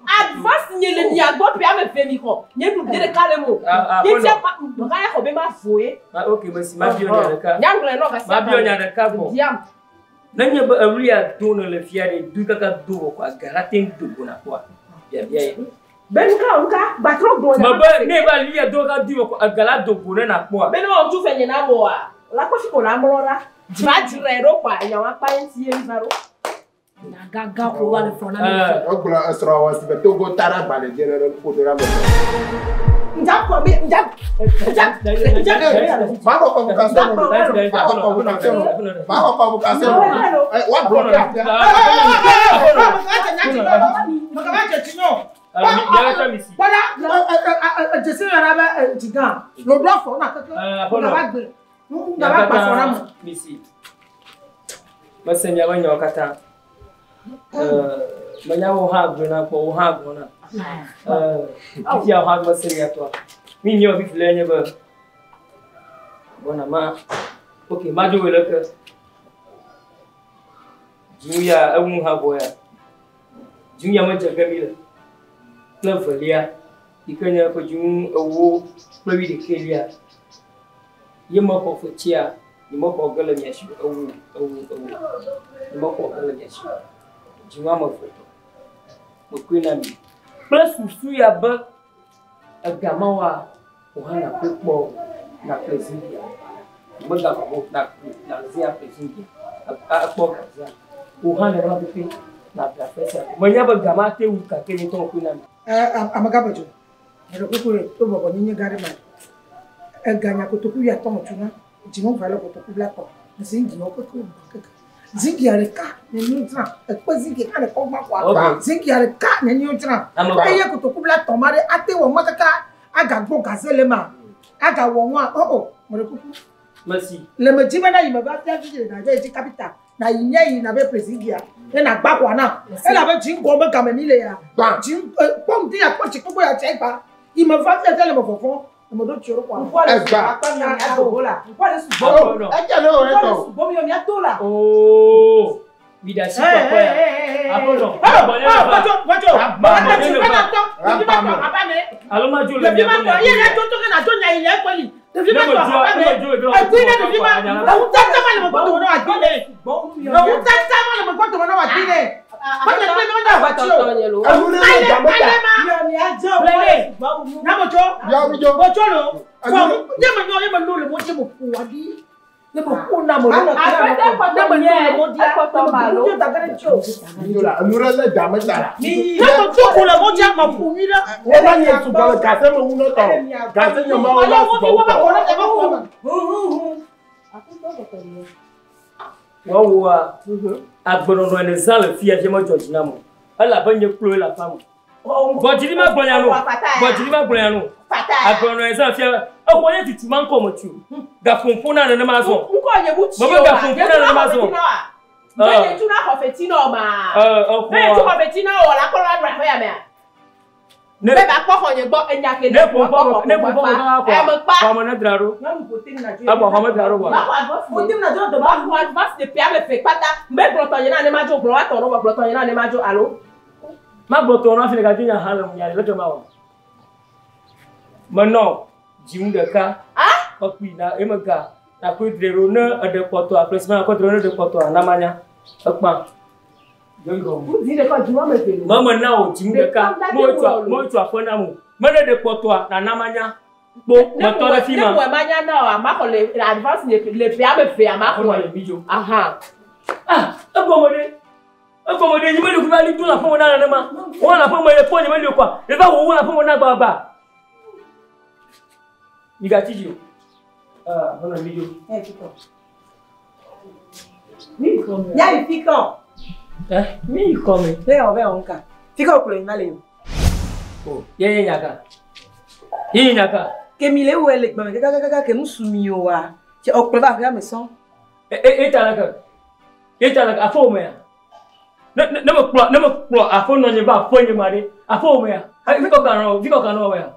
Advance nye le mia gbɔ ƒe ame ve mi xɔ. Nye nu de ɖeka le mo. Nye tia ma ɖeka ya xɔ be ma voe. Ma ok merci ma biɔ nya ɖeka. Nya ŋlɔ nɔ gasi. Ma biɔ nya ɖeka gbɔ. Biam. Ne nye be ewulia do ne le fia ɖe du kaka do wɔ kɔ aga la te do go na kpɔa. Biabia ye. Be nuka nuka gbatrɔ gblɔ nya. Me be ne ba lia do kaka do wɔ kɔ aga la do go ne na kpɔa. Be ne wɔ tu fɛ nye na wɔa. La kɔ fi ko la mlɔ ɖa. Dzradzrae ɖo kpa nya wa kpa ŋuti ye va ɖo. Gaga ko wa le fɔ na mi. Egblɔ esrɔ̃ wɔ si be Togo ta ɖe agbalẽ dzi ne ɖe ƒodo ɖe ame. Nja kɔ mi nja nja nja. Maxɔ convocation o. Maxɔ convocation o. Maxɔ convocation o. Wa bloqué afia. Kpɔɖa dzesi yɔna be dzigã lodo afɔ na keke ŋgava gbe ŋgava gba afɔ na me. Misi. Mese miaƒe nyawo katã. Menya wo hã gblɔna kpɔ wo hã gblɔna. Fifia wo hã mese mia tɔa. Mi miawo fifi le nye be gbɔna ma. Ok, madzo wòe le ke. Dzu ya eŋu hã vɔ ya. Dzu ya medze ge mi le. Kple velia yi ke nye ƒe dzu 40 kple 21 ye mexɔ fetsia. Nyemexɔ ge le mia si o. Ewo, ewo, ewo. Nyemexɔ ge le mia si o. Dzinu ame eve tɔ. Mekɔe na mi. Kple susu ya be ega ma woa, wò hã nàkɔe kpɔ nàƒle zingia. Megava o, nàzi aƒle zingia. Akpɔ gazia. Wò hã nenema pɛpɛ nàƒle aƒe sia. Menya be ga ma te wu gake nye ŋutɔ mekɔe na mi. Amegã Bedzo, meɖe kuku ɖe to bɔbɔnyenye gã ɖe me. Ega nya kotoku wuiatɔ̃ metsu na. Dzinu va le kotoku blaetɔ̃. Zingiwo keke gbã keke. Zingia ɖeka neni wodzra. Ekpe zingi hã ɖeka wogbã kɔa. Zingia ɖeka neni wodzra. Eye kotoku blaetɔ̃ ma ɖe ate wɔ nua kaka agagbɔ gaze le ema. Agawɔ nua. Oh oh, meɖe kuku. Merci. Le me dzi be na yi me va fia fi na be dzi kapita. Na yi mía yi na be ƒle zingia. Ne na gba xɔa na. Elabe dzi ŋgɔ be game mi le ya. Dzi kpɔ ŋdi ya kpɔ tsi kpokpo ya tse gba. Yi me va fia fia le me vɔvɔ. Ame ɖo tsi ɖo kɔa. Ŋkɔ le Egba. sugbɔ akpa mi mia do go la. Ŋkɔ le sugbɔ. Edze ne wò Ŋkɔ le etɔ. sugbɔ mi mia to la. Oo. Mi ɖe asi kpɔkpɔ ya. Aƒenɔ. Bɔtso, bɔtso. Alo ma dzo le Ɖevi mia ma gbɔ tɔ, mia ye do ya ya. tso tso ke na tso nya yi le ekpe li. Ɖevi Ne ma me tɔ dzo, haba ne me. me dzo, dzo, Ekui ne dzo, ɖevi ma, dzo, dzo, ewu tata ma le me gbɔdɔ na wòadi ne. Ewu tata ma le me gbɔdɔ na wòadi ne. Kpɔtɔ kple ne wònya wòati o. Enu ɖe le game ta. Blele. Na bɔtso. Ya mi dzo. Bɔtso lo. Fɔ ne me nyɔ ye me lo le mɔ dzi me ƒo wòadi. Ne me ƒo na me lo. Ne me lo le mɔ dzia, ne me do da ge ɖe dzi o. Mi dzo la. Enu ɖe le game ta la. Ne me do ko le mɔ dzia, me ƒo nyui ɖe. Wọ́n bá nye sugbɔ le gaze me wu nɔtɔ. Gaze nye ma wọ́n bá sugbɔ wu tɔ. Woawoa, agbenɔnɔ ene zã le fia fia medzɔ dzi nam o. Elabe nye kplo ye le aƒea me. Gbɔdzili ma gblɔ nya no. Gbɔdzili ma gblɔ nya no. Agbenɔnɔ ene zã le fia. Exɔ nye tutu ma ŋkɔ me tsi o. Gaƒoƒo na nenema zɔ. Ŋkɔ nye bu tsi Mebe o wa. gaƒoƒo na nenema zɔ. Nye nye tu na xɔ feti na o ma. Exɔa. Ne nye tu xɔ feti na o la kpɔ la ɖu aƒe ya mea. Ne Be ba kpɔ xɔ nye gbɔ enya ke ne ƒoƒo me ne ƒoƒo me kaka kɔa, Ame kpa. xɔme ne dzra ɖo. Egbɔ xɔme dzra ɖo vɔa. Ma xɔ advance. Ma xɔ advance de ƒe ame eve kpata. Mbe gblɔ tɔ nye na ne ma dzo gblɔ wa tɔ ɖo vɔ gblɔ tɔ nye na ne ma dzo alo. Ma gblɔ tɔ na hafi ɖeka dzo nya hã le ŋunya leke ma wɔ. Menɔ dzinu ɖeka. Kɔkui na eme ga. Nakɔe dzrae ɖo ne eɖe kpɔtɔa kple si ma nakɔ dzrae ɖo ne eɖe kpɔtɔa na manya. Ekpã. Ŋdi ɖeka dzinu ame eve lo. Meme na wò dzinu ɖeka. Mewotso tso aƒe na mo. Mene ɖe kpɔtɔa nana manya. Kpo metɔ ɖe fi ma. Ne wɔ manya na o, ma xɔ le advance le ƒe ame evea ma xɔe. Mi dzo. Aha. Ah, egɔme ɖe. Egɔme ɖe nye meli kuba li do le aƒeme na nenema. Wɔn le aƒeme le kpɔ nye meli kɔa. Le va wo le aƒeme na gbagba. Mi gatsi dzi o. Ah, aƒenɔ mi dzo. Ya yi fi kɔ. Eh, mi yi xɔ me. Ne yɔ vɛ wɔn ka. Fi kɔ kplɔ yi ma le o. O, ye ye nyaka. Ye ye nyaka. Ke mi le wɔ le gbɔme kakakaka ke nusu mi o wa. Tse ɔkplɔ va aƒea me sɔn. E e e ta le ke. E ta le ke aƒe me ya. Ne ne ne me kplɔ ne me kplɔ aƒenɔ nye va aƒe nye ma ɖe. Aƒe me ya. E fi kɔ kan nɔ fi kɔ kan nɔ ya.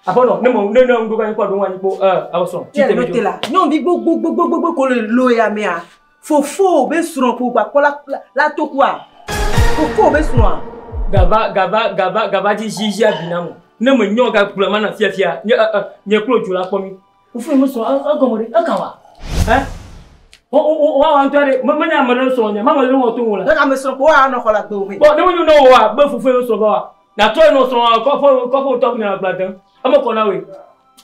Aƒenɔ ne me ne ne ŋdo ka nye kpɔ ɖo anyi kpo e awɔ sɔn. Ye le te la. Nyɔnuvi gbogbogbogbogbogbo ko le lo ya mea. Fofo be srɔ̃ ko gbakpɔ la la to kua. Fofo be srɔ̃a. Gava gava gava gava dzi zi zi abi na mo. Ne me nyɔ ga gblɔ ma na fia fia nye e e nye kplo dzo la kpɔ mi. Fofo nye me srɔ̃ e egɔme ɖe eka wa. Ɛ wo wo wa wa ŋutɔ ɖe me menya ame ɖe srɔ̃ nye ma me ɖe wɔ to ŋu la. Ne ame srɔ̃ ko wa nɔ xɔ le agbe me. Bɔn ne me nyo ne wo wa be fofo nye srɔ̃ va wa. Na trɔ nɔ srɔ̃ kɔƒe kɔƒe ŋutɔ ne agba dem. Eme kɔ na woe.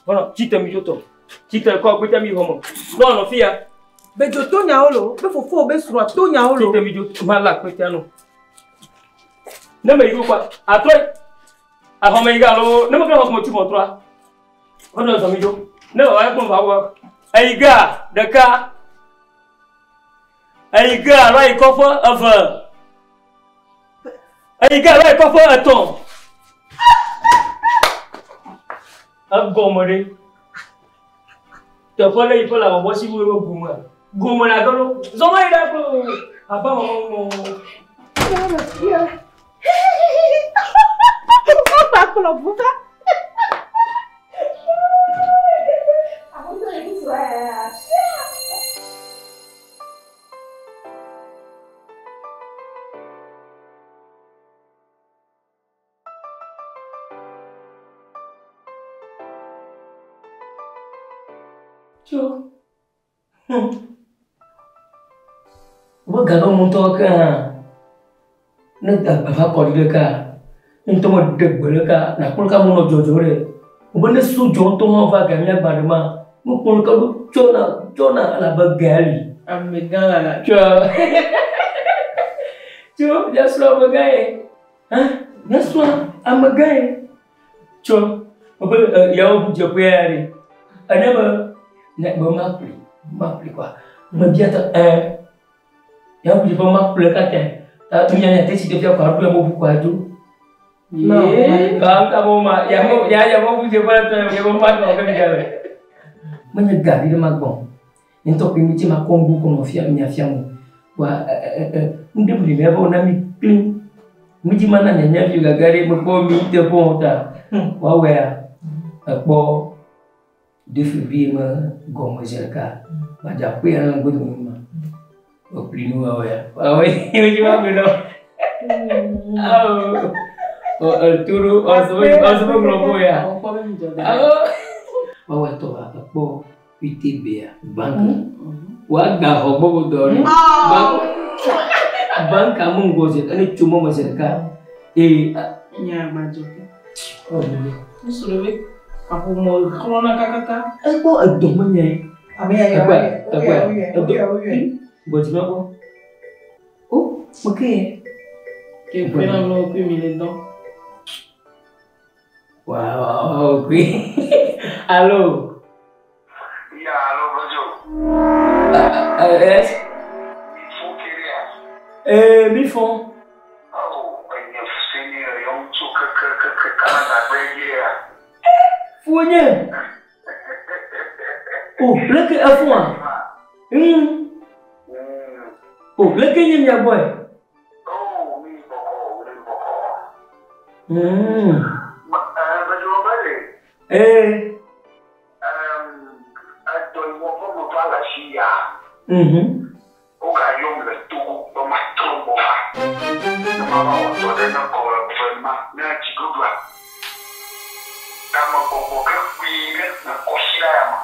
Bɔnɔ tsi te mi dzo tɔ. Tsi te kɔ kpete mi xɔ me. Nɔ nɔ fia. Bedzo to nyawo lo, be fofo be srɔ̃ to nyawo lo. Tsi te mi dzo ma la kpete no. Ne me yi ko kwa atrɔ axɔme yi ga alo ne me kple xɔme tsi ʋɔtrɔa. Ɔnɔ zɔ mi dzo. Ne wòava ekpɔ va wɔ. Eyi ga ɖeka. Eyi ga alo ayi kɔƒe eve. Eyi ga alo ayi kɔƒe etɔ̃. Egɔme ɖe. Teƒe ɖe yi ƒe le abɔbɔ si wo be gome. Gome la ge ɖo. Zɔ ma yi ɖa kple aba mama mɔ. Akpa kplɔ ʋu va. Tso. Wo ga ɖo ŋutɔ ke hã. Ne agba va kɔ ɖi ɖeka, ne ŋutɔ me ɖe gbe ɖeka, nakpɔ ɖeka me nɔ dzɔdzɔ ɖe. Wobe ne sodzɔ ŋutɔ hã va ga mía gba ɖe ma, nukpɔ ɖeka ɖo tsɔna tsɔna elabe ga li. Amegã la. Tsɔ. Tso míasrɔ̃ amegã ye. Hã míasrɔ̃ amegã ye. Tso wobe yawo ʋu dzeƒe ya ɖe. Ene be ne be maƒli maƒli kɔa. Mebia tɔ ɛ yawo ʋu dzeƒe maƒle katã. Ta nya nya tesi ɖe fia kɔ aɖo ya mo ʋu kɔ adzo. Ka mo ma ya mo ya ya mo ʋu dzeƒe la tɔ ya mo ma nɔ ke mi dza le. Menye gavi ɖe ma gbɔ. Nye ŋutɔ koe mi dzi ma kɔ ŋgo kɔ nɔ fia mia fia mo. Wa ɛ ɛ ŋɖe mi le va na mi kplim. Mi dzi ma na nye nya vi gaga ɖe mekpɔ mi teƒe wo ta. Woawɔe ekpɔ 2 février me gɔme zi ɖeka. Badza ƒe ya na ŋgodo me ma. Wòkpli nu wɔwɔe. Wɔwɔe mi dzi ma gblɔ nɔ. Awo. Toro ɔsɔ ɔsɔ gblɔ bo ya. Awo. Wɔwɔe tɔ wa ekpɔ UTB bank. Wa ga xɔ gbɔgbɔ dɔ ɖe. Bank bank amu ŋgɔ zi ene tso mɔ me zi ɖeka. Ee. Nya agbadzɔ ke. Ɔ mo. Ŋutsu ɖe kaƒomɔ xlɔna kakaka. Ekpɔ edɔ me nye. Ame ya yɔ. Ekpɔe ekpɔe edɔ. Gbɔdzi ma kpɔ. O meke. Ke ƒe na nɔ kpe mi le dɔn. Wow, ok. Allô? Ya, allô, bonjour. Yes? Eh, mi fon. Oh, enye senior yon tso ke ke ke ke Canada gbe ye. Fo nye. Oh, leke efo a? Oh, leke nye mia boy. Oh, mi boko, mi boko. Bonjour, bele. Eh. Edɔ yi wɔ ƒe me va le afi ya. Wogayɔm le Togo be matrɔ gbɔ va. Ne mava wɔ dɔ ɖe ne gouvernement ne dziɖuɖua. Ta megbɔgbɔ ge kpuie ɖe le kɔsiɖa ya me.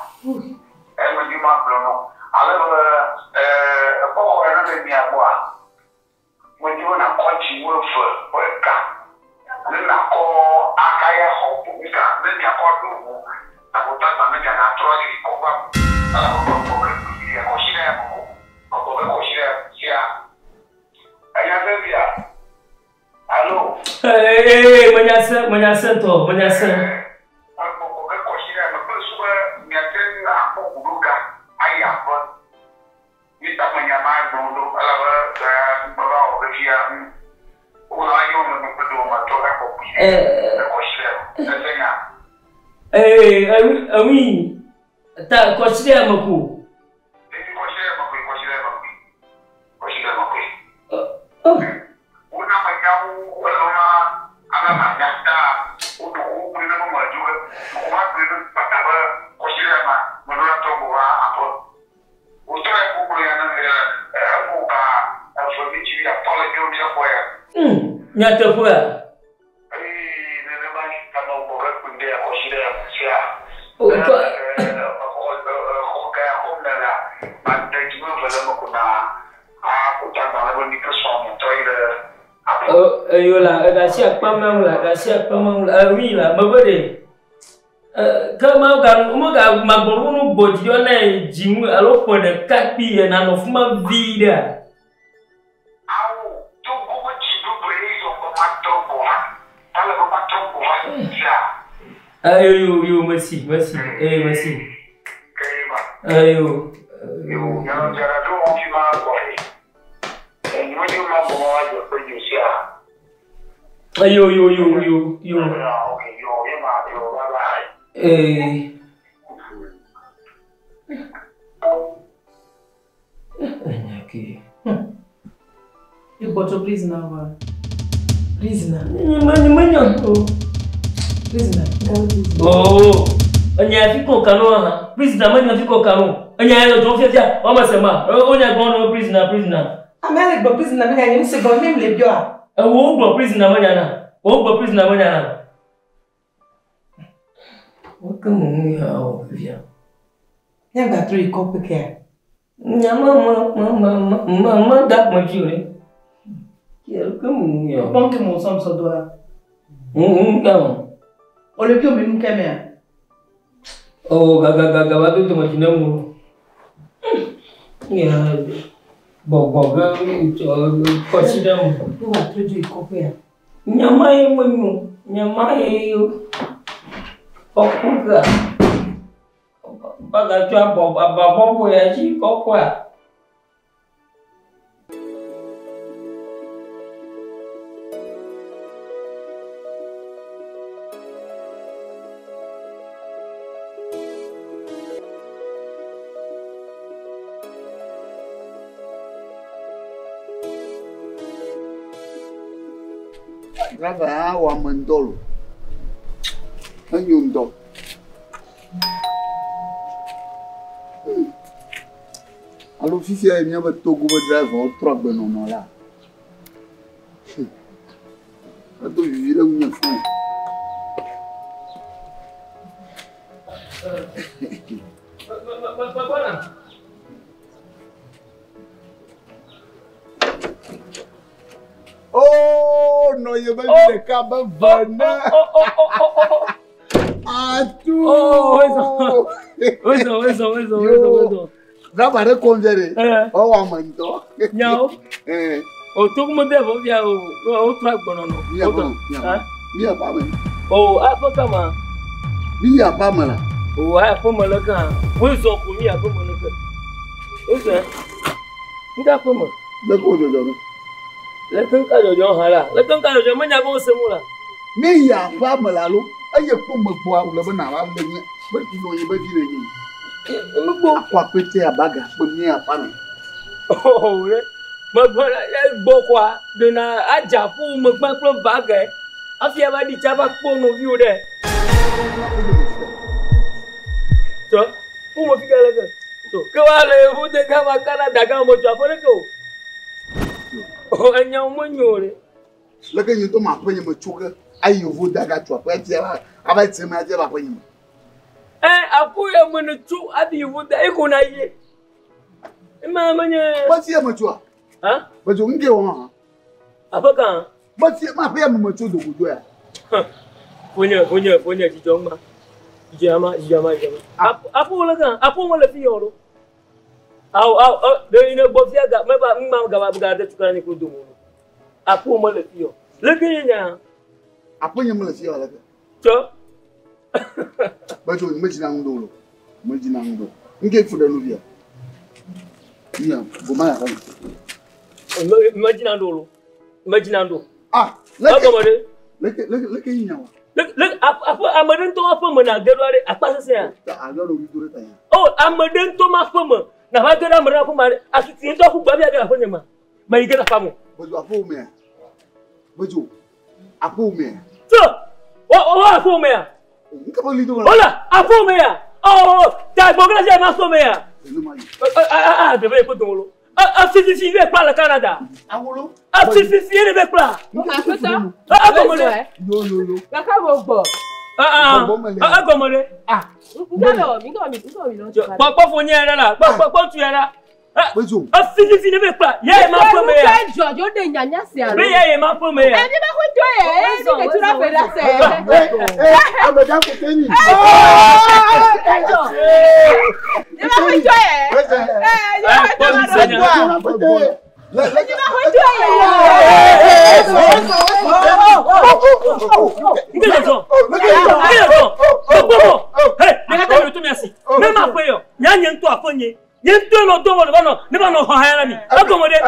Eme dzi magblɔ nɔ. Ale be ekpɔ xɔ ya ne le mia gbɔa, medi be nakɔ dziwu eve ƒe ga. Ne nakɔ akaya xɔ bubu ga ne miakɔ ɖo ʋu. Akota gba ne miagatrɔ yi kɔƒea me. Elabe megbɔ ge kpuie ɖe kɔsiɖa ya me ko. Megbɔ ge kɔsiɖa ya sia. Enya vevia? Allô? Eh, menya se, menya se ŋutɔ, menya se. Megbɔgbɔ ge kɔsiɖa ya me kple su be miate ŋu akpɔ ʋu ɖo ga ayi aƒe. Mita menya ma gblɔ ɖo elabe meva wɔ vevia. Wogblɔ ayɔ le megbe do matrɔ gagbɔ kpuie le kɔsiɖa ya me. Ese nya? Eh, oui. Ta kɔsiɖa ya me ko. Kɔsiɖa ya me koe, kɔsiɖa ya me koe. Kɔsiɖa ya me koe. Oh. Wona menyawo elɔna ala manya ta woɖo wo gblẽ ne me dzo ge. Wova gblẽ ne kpata be kɔsiɖa ya ma meɖo la trɔ gbɔ va aƒe. Wòtrɔ ya ko gblɔ ya ne eƒo ga eve mitsi atɔ le míawo míagbɔ ya. Nyateƒea? Ee, nenema ame gbɔ ge kpui ɖe kɔsiɖa ya me sia. Xɔ ga ya xɔm ne la, made dziwu eve le eme ko na akota gbalẽ be mi ke srɔ̃ miatrɔ yi ɖe aƒe. Eyo la, egasi akpa ma ŋu la, egasi akpa ma ŋu la, oui la, mebe ɖe. Ke mega mega magbɔ nu gbɔ dzi yɔ ne dziŋu alo ƒe ɖeka kpi ye nanɔ fi ma vi ɖea. Awo, Togo be dziɖuɖue yɔ be matrɔ gbɔ va. Ale be matrɔ gbɔ va sia. Ayo yo merci merci eh merci. Ayo. Yo, nyɔnu dzara ɖo wɔn fi ma gbɔ he. Enyɔ ma gbɔ ma wa dze kpe dzo sia. Ayo yo yo yo yo. Ok, yo ye ma yo bye bye. Eh. Enyake. Igbɔtɔ prisoner wa. Prisoner. Nye menya o. Prisoner. Oh. Enya fi ko kanu ha. Prisoner menya fi ko kanu. Enya yo jo fia wa ma se ma. O nya gbɔ no prisoner prisoner. Ame le gbɔ prisoner menya nye ŋusẽ gɔme mi le biɔa. Wo gbɔ prisoner menya na. Wo gbɔ prisoner menya na. Wo ke mo nu ya o fia. Nye gba trɔ yi kɔƒe kea. Nyama ma ma ma ma ma ma da kpɔn dzi o ɖe. Yɛ ke mu yɔ. Kpɔn ke mo sɔm sɔ do la. Ŋ ka o. O le bi o mi nu kɛ mea. O ga ga ga ga va do tɔmɔ dzi ne mu. Ya gbɔgbɔ ge kɔsi ɖe mu. Ne wa trɔ dzo yi kɔƒe ya. Nyama ye me nyo. Nyama ye kɔkɔ ga. Bagatsɔ abɔ abɔbɔ ya dzi kɔkɔa. Driver ya wɔ ame ŋdɔ lo. Enyo ŋdɔ. Alo fifia ye míabe Togo be driver trɔ agbenɔnɔ la. Edo vivi ɖe ŋunye fũ. Oh, nɔ ye be vi ɖeka be ve ne. Atu. Oh, wezɔ wezɔ wezɔ wezɔ wezɔ. Driver ɖe kɔm fia ɖe. Ewɔ ame ŋutɔ. Nyawo. O Togo me de vɔ fia o o trɔ agbenɔnɔ. Mía ƒe me. Mía ƒe ame. O aƒe kama. Mía ƒe ame la. O aƒe me le kan. Wezɔ ko mía ƒe me le ke. Wezɔ. Ŋka ƒe me. Le ko dzɔdzɔ ɖo. Le ke ŋka dzɔdzɔ hã la. Le ke ŋka dzɔdzɔ menya be wose mu la. Mía ƒe ame la lo. Eye kpɔ megbɔa wòle be nàva le nye be nɔ ye be vi le nye. Megbɔ. Akɔ apete abaga kpe mía ƒe ame. Oh, le megbɔ la gbɔ kɔa ɖena adza ƒu megbe kple baga hafi ava ɖi tsa va kpɔ nɔviwo ɖe. Tɔ ƒu me fi ka le ke. Tɔ ke wa le ƒu de gama Canada gama me tso aƒe ɖeke o. Oh, enyawo menyo o ɖe. Leke nye ŋutɔ ma aƒe nye me tso ge ayi yevu da gatso aƒe ati ava ava ti me ati ava aƒe nye me. Ɛ aƒe ya me ne tso ayi yevu da eko na ye. Ema menye. Meti ya me tsoa. Ha? Betso ŋke wɔ hã. Aƒe kan. Meti ma aƒe ya me me tso dogodo ya. Fonye fonye fonye dzidzɔ ŋma. Dzidzɔ ma dzidzɔ ma dzidzɔ ma. Aƒe wo le kan aƒe wo le fi yɔ ɖo. Awo awo ɖe yi ne gbɔ fia ga meva ŋma gaba ga de tukana ne klo domo. Aƒe wo me le fi yɔ. Leke ye nya. Aƒe nye me le fi yɔ leke. Tsɔ. Betso me dzina ŋu ɖo lo. Me dzina ŋu ɖo. Ŋke fu ɖe nu via. Nya goma ya xɔ. Me dzina ɖo lo. Me dzina ɖo. Ah leke. Egɔme ɖe. Leke leke leke yi nya wa. Le aƒe ame ɖe ŋutɔ aƒe me na ge ɖo aɖe akpa sesẽ ya. Alo ɖo do ɖe ta ya. O ame ɖe ŋutɔ ma aƒe me na va ge ɖe ame ɖe aƒe me atutu ŋutɔ ƒu gbavia ge ɖe aƒe nye ma. Me yi ge ɖe aƒea me. Bedzo aƒe mea. Bedzo aƒe mea. Tso o o aƒe mea. Nke be li do. Ola aƒe mea. O ta gbɔ ge ɖe ma aƒe mea. A a ɖe be kpe dɔwɔlo. A fififi be kpla le Canada. Awolo. A fififi ye be kpla. Aƒetɔ. A gɔme ɖe. Yo yo yo. Kaka wo gbɔ. A a gɔme ɖe. Ah. Nka lɔ mi nka mi nka mi lɔ. Kpɔ kpɔ fo nye yɛrɛ la kpɔ kpɔ kpɔ tu yɛrɛ la. Bedzo. A fififi ne be kpla ye ma ƒe me ya. Nuka dzɔ dzo de nyanya sia Be ye ye ma ƒe me ya. Ɛni bɛ ko jɔ yɛ e ni ke tura fɛ la sɛ. Ee ame da ko te ni. Ni bɛ ko jɔ yɛ. Ee ni bɛ ko jɔ yɛ. Ni bɛ ko jɔ yɛ. Nke le zɔn. Nke le zɔn. Gbogbo. Hey, ne ka taa mi to mi asi. Ne ma ƒe yɔ. Nya nye ŋutɔ aƒe nye. Nye ŋutɔ nɔ dɔ wɔ ne va nɔ ne va nɔ xɔ haya la mi. Egɔme ɖe.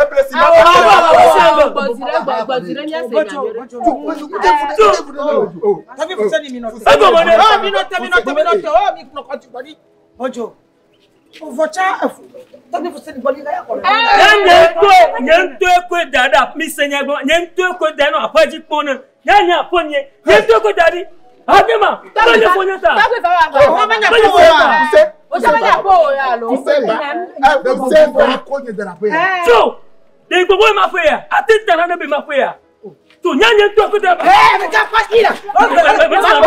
Egɔme ɖe. Minɔte minɔte minɔte o mi nɔ kɔtsi gbɔdi. Bɔjɔ. Vɔtsa efu. Tɔbi fuseni gbɔdi ka ya kɔ. Nye ŋutɔ nye ŋutɔ koe da ɖe mi se nya gbɔ. Nye ŋutɔ koe da nɔ aƒe dzi kpɔm ne. Nya nye aƒe nye. Nye ŋutɔ koe da ɖi. Ade ma. Kple nye fo nye ta. Tso. Ɖe gbogbo ma ƒe ya. Ate ta na ne be ma ƒe ya. To nyanye to ko da. Eh, mais t'as pas qui là? Bezo, bezo,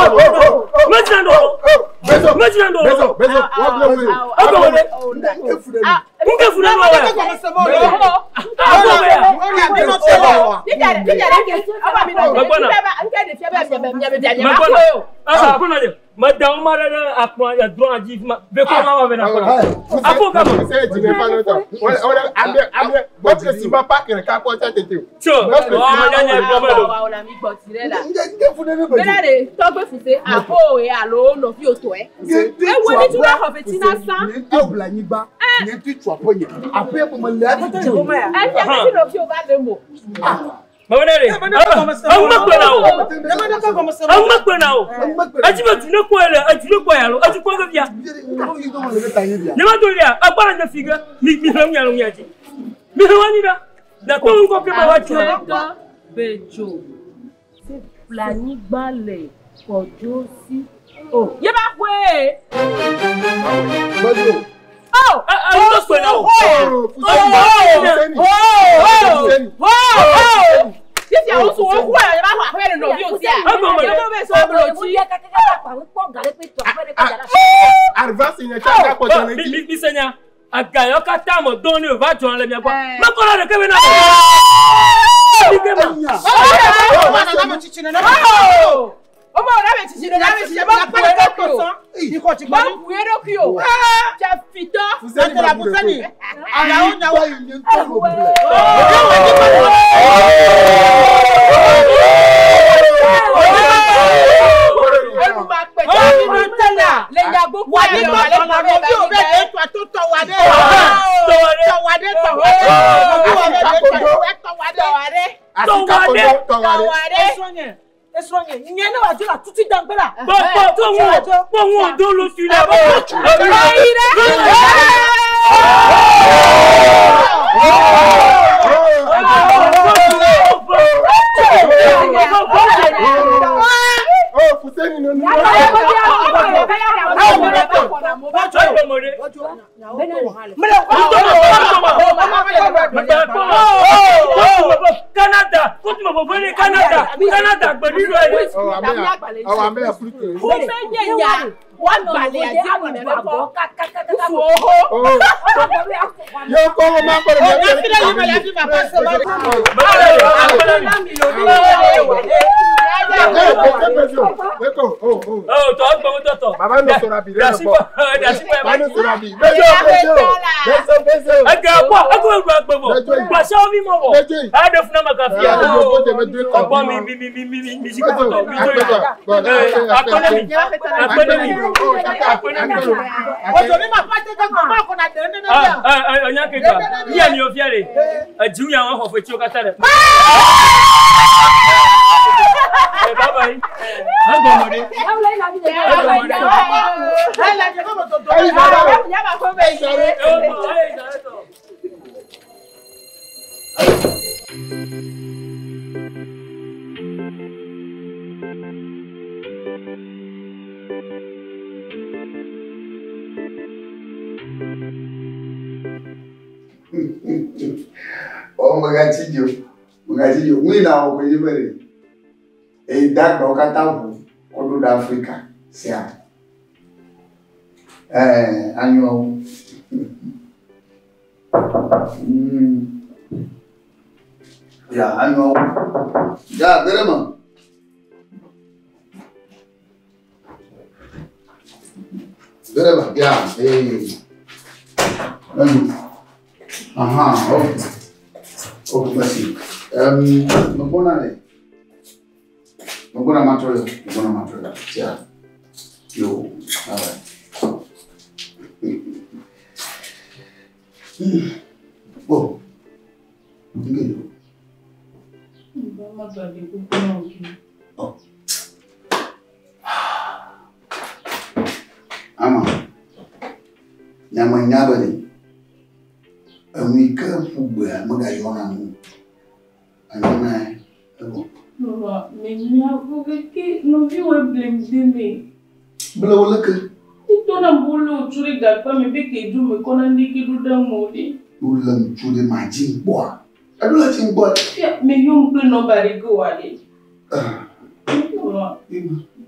Eɖo le tsi ŋgbɔ. Fia meyɔm kple nɔmba ɖe ke oa ɖe.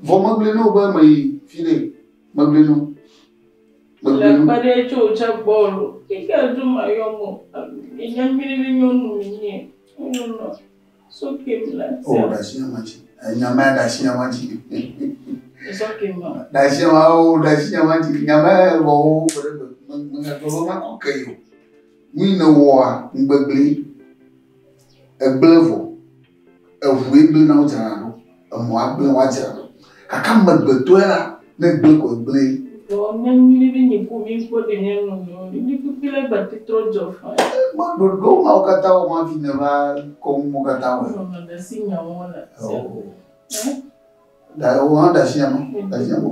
Vɔ megblɔe na wò be meyi fi ɖe. Megblɔe na wò. Le akpa ɖe tso wò tsã gbɔ lo. Keke dzo mayɔ mo. Enya nyuie ɖe nyɔnu mi nye. Nyɔnu soke mi la. O ɖasi nyama dzi. Nyama ya ɖasi nyama dzi. Soke ma. Ɖasi nyama o ɖasi nyama dzi. Nyama ya vɔ wo gbe ɖe gbe. Megagblɔ be makɔ ke yi o. Nu yi ne wɔa ŋgbegblẽ egblẽ vɔ. Eʋue gblẽ na wodzrana ɖo. Emɔa gblẽ woadzra ɖo. Gake amegbetɔe la, ne egblẽ ko egblẽ. Vɔ nya nyuie ɖe nye ko mi kpɔ ɖe nye nu nɔ. Mi kpikpi le gba te trɔ dzɔ fa. Ma ɖoɖo mawo katã wɔ hafi ne va kɔ nu mawo katã wɔe. Nɔnɔ ɖe si nyawo le. Da wò hã ɖe asi nyama. Ɖe asi nyama.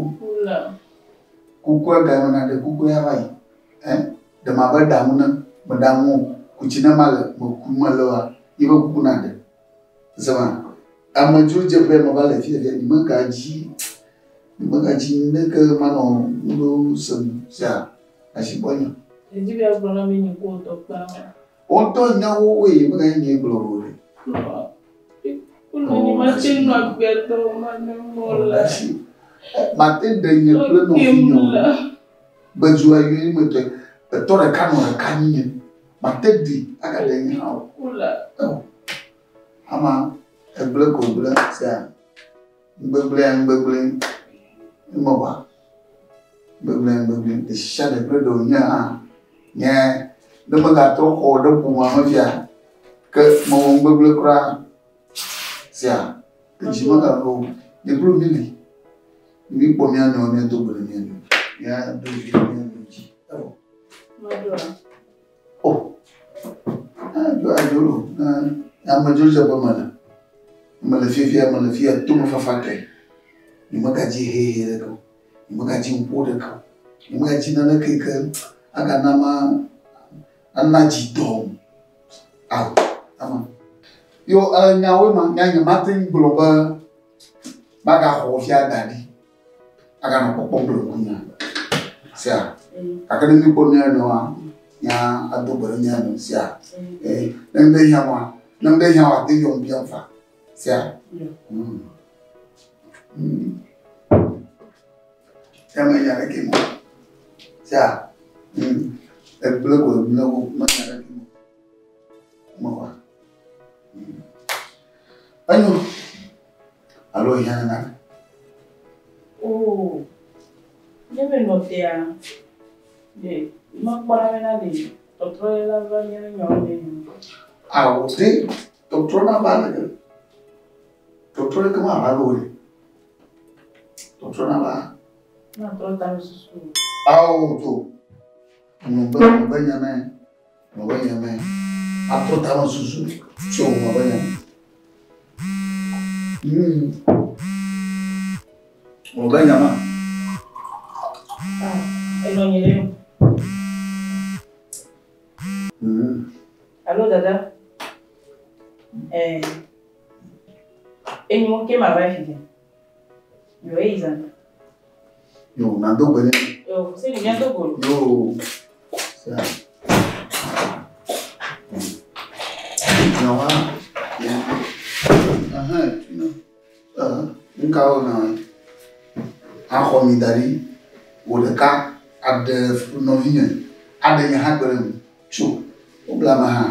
Kukua ga me na ɖe kukua ya va yi. Ɛ ɖe ma be ɖaŋu ne me ɖaŋu o. Kutsi ne ma le me ku me le wa ye be kuku na ɖe. Zema amedzro dzeƒe me va le fia fia nye me ga dzi nye me ga dzi ne ke ma nɔ nu ɖewo sem sia asi gbɔ nye. Edzi be agblɔ na mi nye ku tɔ kpa. Wo ŋutɔ nya wo woe me ga nye gblɔ o ɖe. Kunɔ nye ma te nɔ agbea tɔ ma ne mɔ la. Ma te ɖe nye kple nɔvinye o. Gbedzoa yɔ me tɔe. Etɔ ɖeka nɔ ɖeka nye. Ma te ɖi agaɖe nye hã o. Kula. Ama egblẽ ko gblẽ sia. Ŋgbegblẽ ŋgbegblẽ. Eme wa. Ŋgbegblẽ ŋgbegblẽ. Ɖe sia ɖe kple ɖe wònye hã. Nye ne megatrɔ xɔ ɖe ƒomea me fia. Ke mewɔ ŋgbegblẽ kura sia. Edzi meganɔ o. Nye kple mi li. Mi kpɔ mía nɔewo míado gbe ɖe mía nɔewo. Míado vi ɖe mía nɔewo dzi. Evɔ. Madoa. O. Adzo adzo lo. Amedzro dzeƒe mele. Mele fifia mele fia tomefafa tɔe. Nye megadzi hehe ɖeke o. Nye megadzi ŋku ɖeke o. Nye megadzi naneke yi ke agana ma ana dzi dɔm. Awo ama. Yo nyawoe ma nya nye mate ŋu gblɔ be magaxɔ fia da ɖi. Aganɔ kpɔkpɔm kple ŋkunya. Sia. Gake ne míkpɔ mía nɔewoa, mía ado gbe ɖe mía nɔewo sia. Ne ŋɖe hiã wa, ne ŋɖe hiã wa, ate yɔm biam fa. Sia. Ya me nya ɖeke mo. Sia. Egblẽ ko egblẽ wo, me nya ɖeke mo. Me wa. Enyo. Alo hiã nana. Oh. Nye me nɔ tea. De makpɔ ɖa bena de tɔtrɔ ye la va nye nyawo me. Awo de tɔtrɔ na va le ke. Tɔtrɔ ɖeke ma va lo ɖe. Tɔtrɔ na va. Na trɔ ta me susu. Awo to. Ŋlɔ be ŋlɔ be nya me. Ŋlɔ be nya me. Atrɔ ta me susu. Tso ŋlɔ be nya me. Ŋlɔ be nya ma. Ah, enɔ nye ɖe. Allô, dada? Eh. Enyo ke ma va fi. Yo e izan. Yo, na do gbe ne. Yo, se ni nya do go. Yo. Sia. Nyawa. Aha, no. Ah, nka wo na. Axɔ mi da ɖi. Wò ɖeka aɖe nɔvinye. Aɖe nye hã kpe ɖe ŋu. Tso. Wobla ame hã.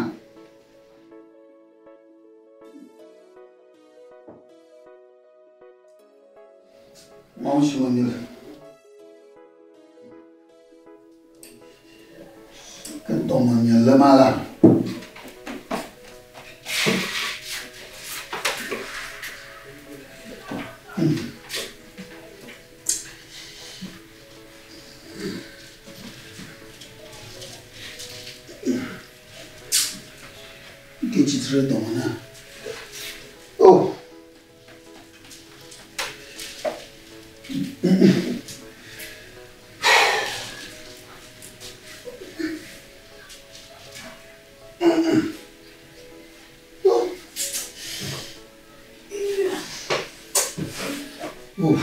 Mawu si me míele. Ke dɔme nye lé ma la. Ke tsitre ɖe dɔme na. Oh. Oof.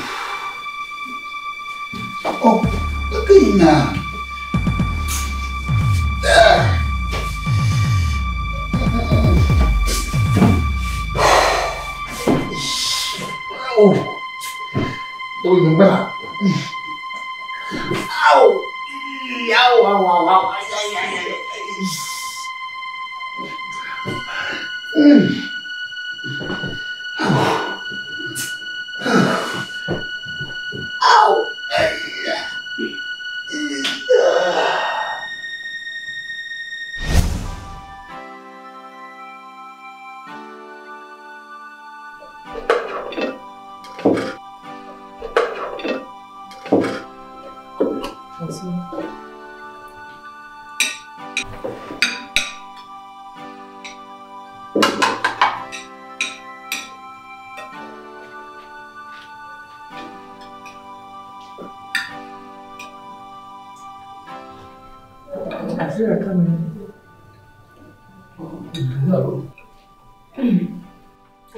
Oh, look at you now. Ah. Ɖeko nye ŋgbe la. Awo! Awo, awo, awo, awo. Ayi, ayi, ayi, ayi. Awo! Asi ɖeka me.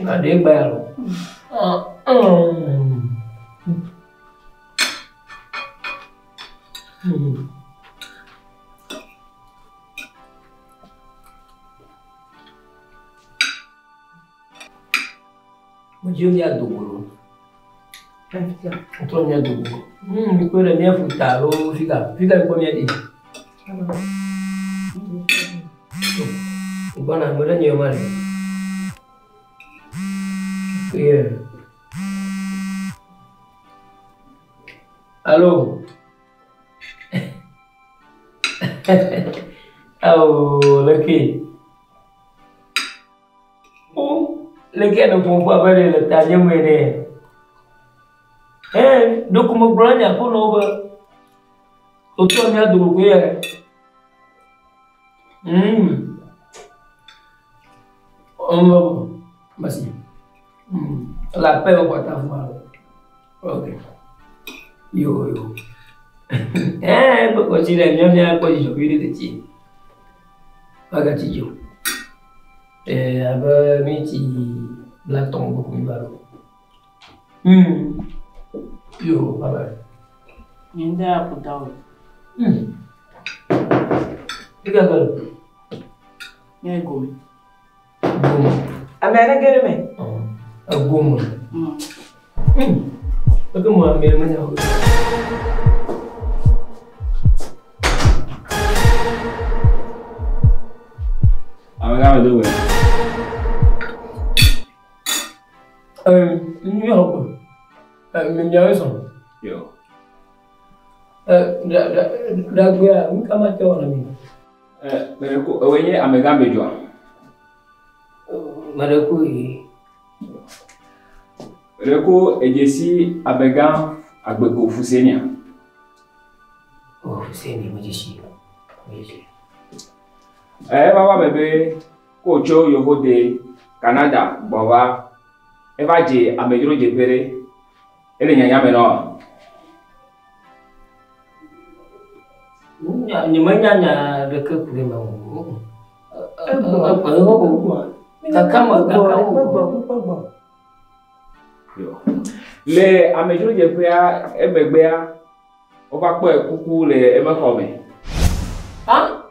Aɖe gba ya lo. Medzo mía dogo lo. Trɔ mía dogo. Mi kpɔe ɖe mía ƒuta alo fika? Fika mi kpɔ mía ɖi. Gbɔna me ɖe nye ma ɖe. Yeah. Allo. Awo, leke. O, leke ne ƒoƒu abe ɖe le ta nye me ene. Eh, ɖeko megblɔ na nye aƒenɔwo be wotrɔ mía dome koe ya. Merci. La paix au Guatemala. Ok. Yo, yo. Eh, kɔ tsi ɖe mía mía kpɔ dzidzɔ vi ɖe teti. Magatsi dzi o. Eh, abe miniti 50 gbɔ ko mi va ɖo. Yo, bye bye. Nye ŋutɔ ya ƒo ta o. Ika ke. Nye gome. Gome. Ame aɖe ge ɖe me. Egome. Eke mo ame ɖe menya o. Amegã me do gbe. Mi xɔ gbe. Miawoe sɔn. Yo. Ɖagbea, nu ka ma te wɔ na mi? Mɛ ko ewoe nye amegã me dzɔa? Mɛ ɖe ko ye. Mɛ ko edzesi amegã agbeko Fusenia. Oh, Fuseni, me dzesi. Me dzesi. Eva va me be ko tso yevo de Canada gbɔ va eva dze amedzrodzeƒe ɖe ele nyanya me nɔ. Nye menya nya ɖeke ku ɖe me o. Egbɔ. Kaka me kaka Egbɔ, egbɔ. Yo. Le amedzrodzeƒea emegbea wova kpɔe kuku le eme xɔ me. Ha?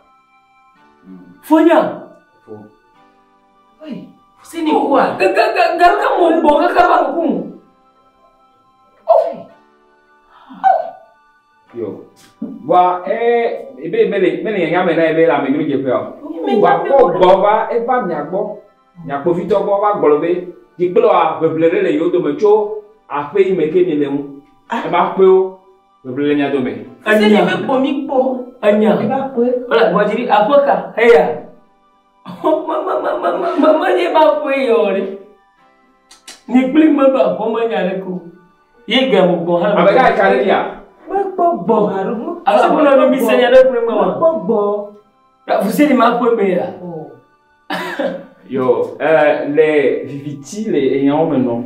Fonya. Fo. Fuseni kua. Gaka mo gbɔ kaka va kuku. Yo. Voa ebe mele mele nyanya me na ebe le amedzrodzeƒea o. Voa kɔ gbɔ va eva mia gbɔ. Mia kpovitɔ gbɔ va gblɔ be dzikplɔa ʋeʋle ɖe le yewo dome tso aƒe yi me ke mi le ŋu. Ema ƒewo ʋeʋle le mia dome. Fuseni me gbɔ mi kpɔ. Enya. Eva kpɔe. Wala gbɔdzi ɖi aƒe ka heya. Ma ma nye ma ƒe yɔ ɖe. Nye kpli me ɖo aƒe me nya ɖe ko. Ye ga mo gbɔ hã. Amegã yi ka ɖe lia? Mekpɔ gbɔ haɖe. Alo aƒenɔ mi mi se nya ɖe kple me wa. Mekpɔ gbɔ. Fuseni ma ƒe me ya. Yo, le viviti le enyawo me nɔ.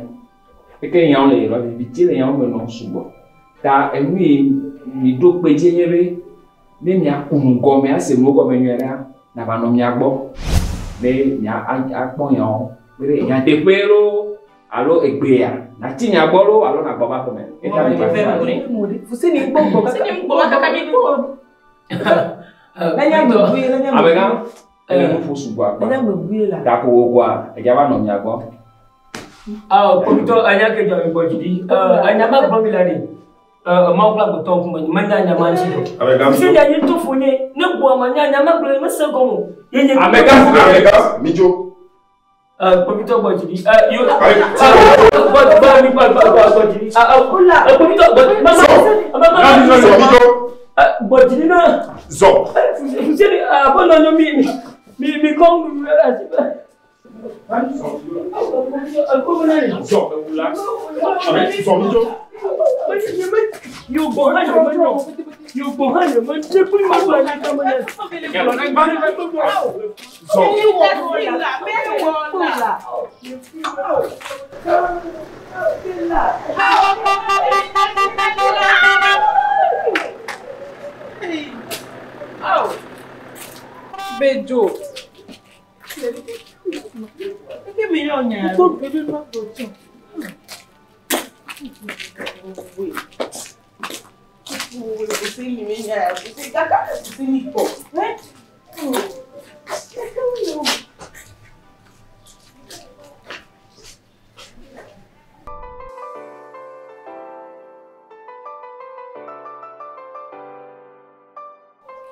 Eke enyawo le yɔrɔ viviti le enyawo me nɔ sugbɔ. Ta enu yi mi ɖo kpe dzi nye be ne miaku nu gɔme ase nuwo gɔme nyuie ɖea, nava nɔ mia gbɔ. Ne mia akpɔ nyawo. Be ɖe nyateƒe loo alo egbea natsi mia gbɔ loo alo nagbɔ va aƒeme. Eta mi va fi ma. Fuseni gbɔ gbɔ kaka. Fuseni gbɔ kaka mi kpɔ. Le nya gbebue, le nya gbebue. Amegã, ele nu ƒo sugbɔ akpa. Le nya gbebue la. Gaƒoƒoa, edza va nɔ mia gbɔ. Awo kpovitɔ enya ke dzɔ mi gbɔ dzi ɖi. Enya ma gblɔ mi la ɖe. Mawu kple agbetɔ ŋkume nye menya nya ma ŋuti o. Fi nya nye to fo nye ne gbɔ ma nya nya ma gblɔ mese gɔme o. Ye nye. Amegã, amegã, midzo. Kpovitɔ gbɔ dzi ɖi. Yo. Gbɔ gbɔ mi gbɔ gbɔ gbɔ gbɔ dzi ɖi. Kpovitɔ gbɔ mama mama. Zɔ midzo. Gbɔ dzi ɖi na. Zɔ. Fuseni abɔnɔ nyɔ mi mi mi kɔ asi. Zɔ. Zɔ midzo. Zɔ. Bejo.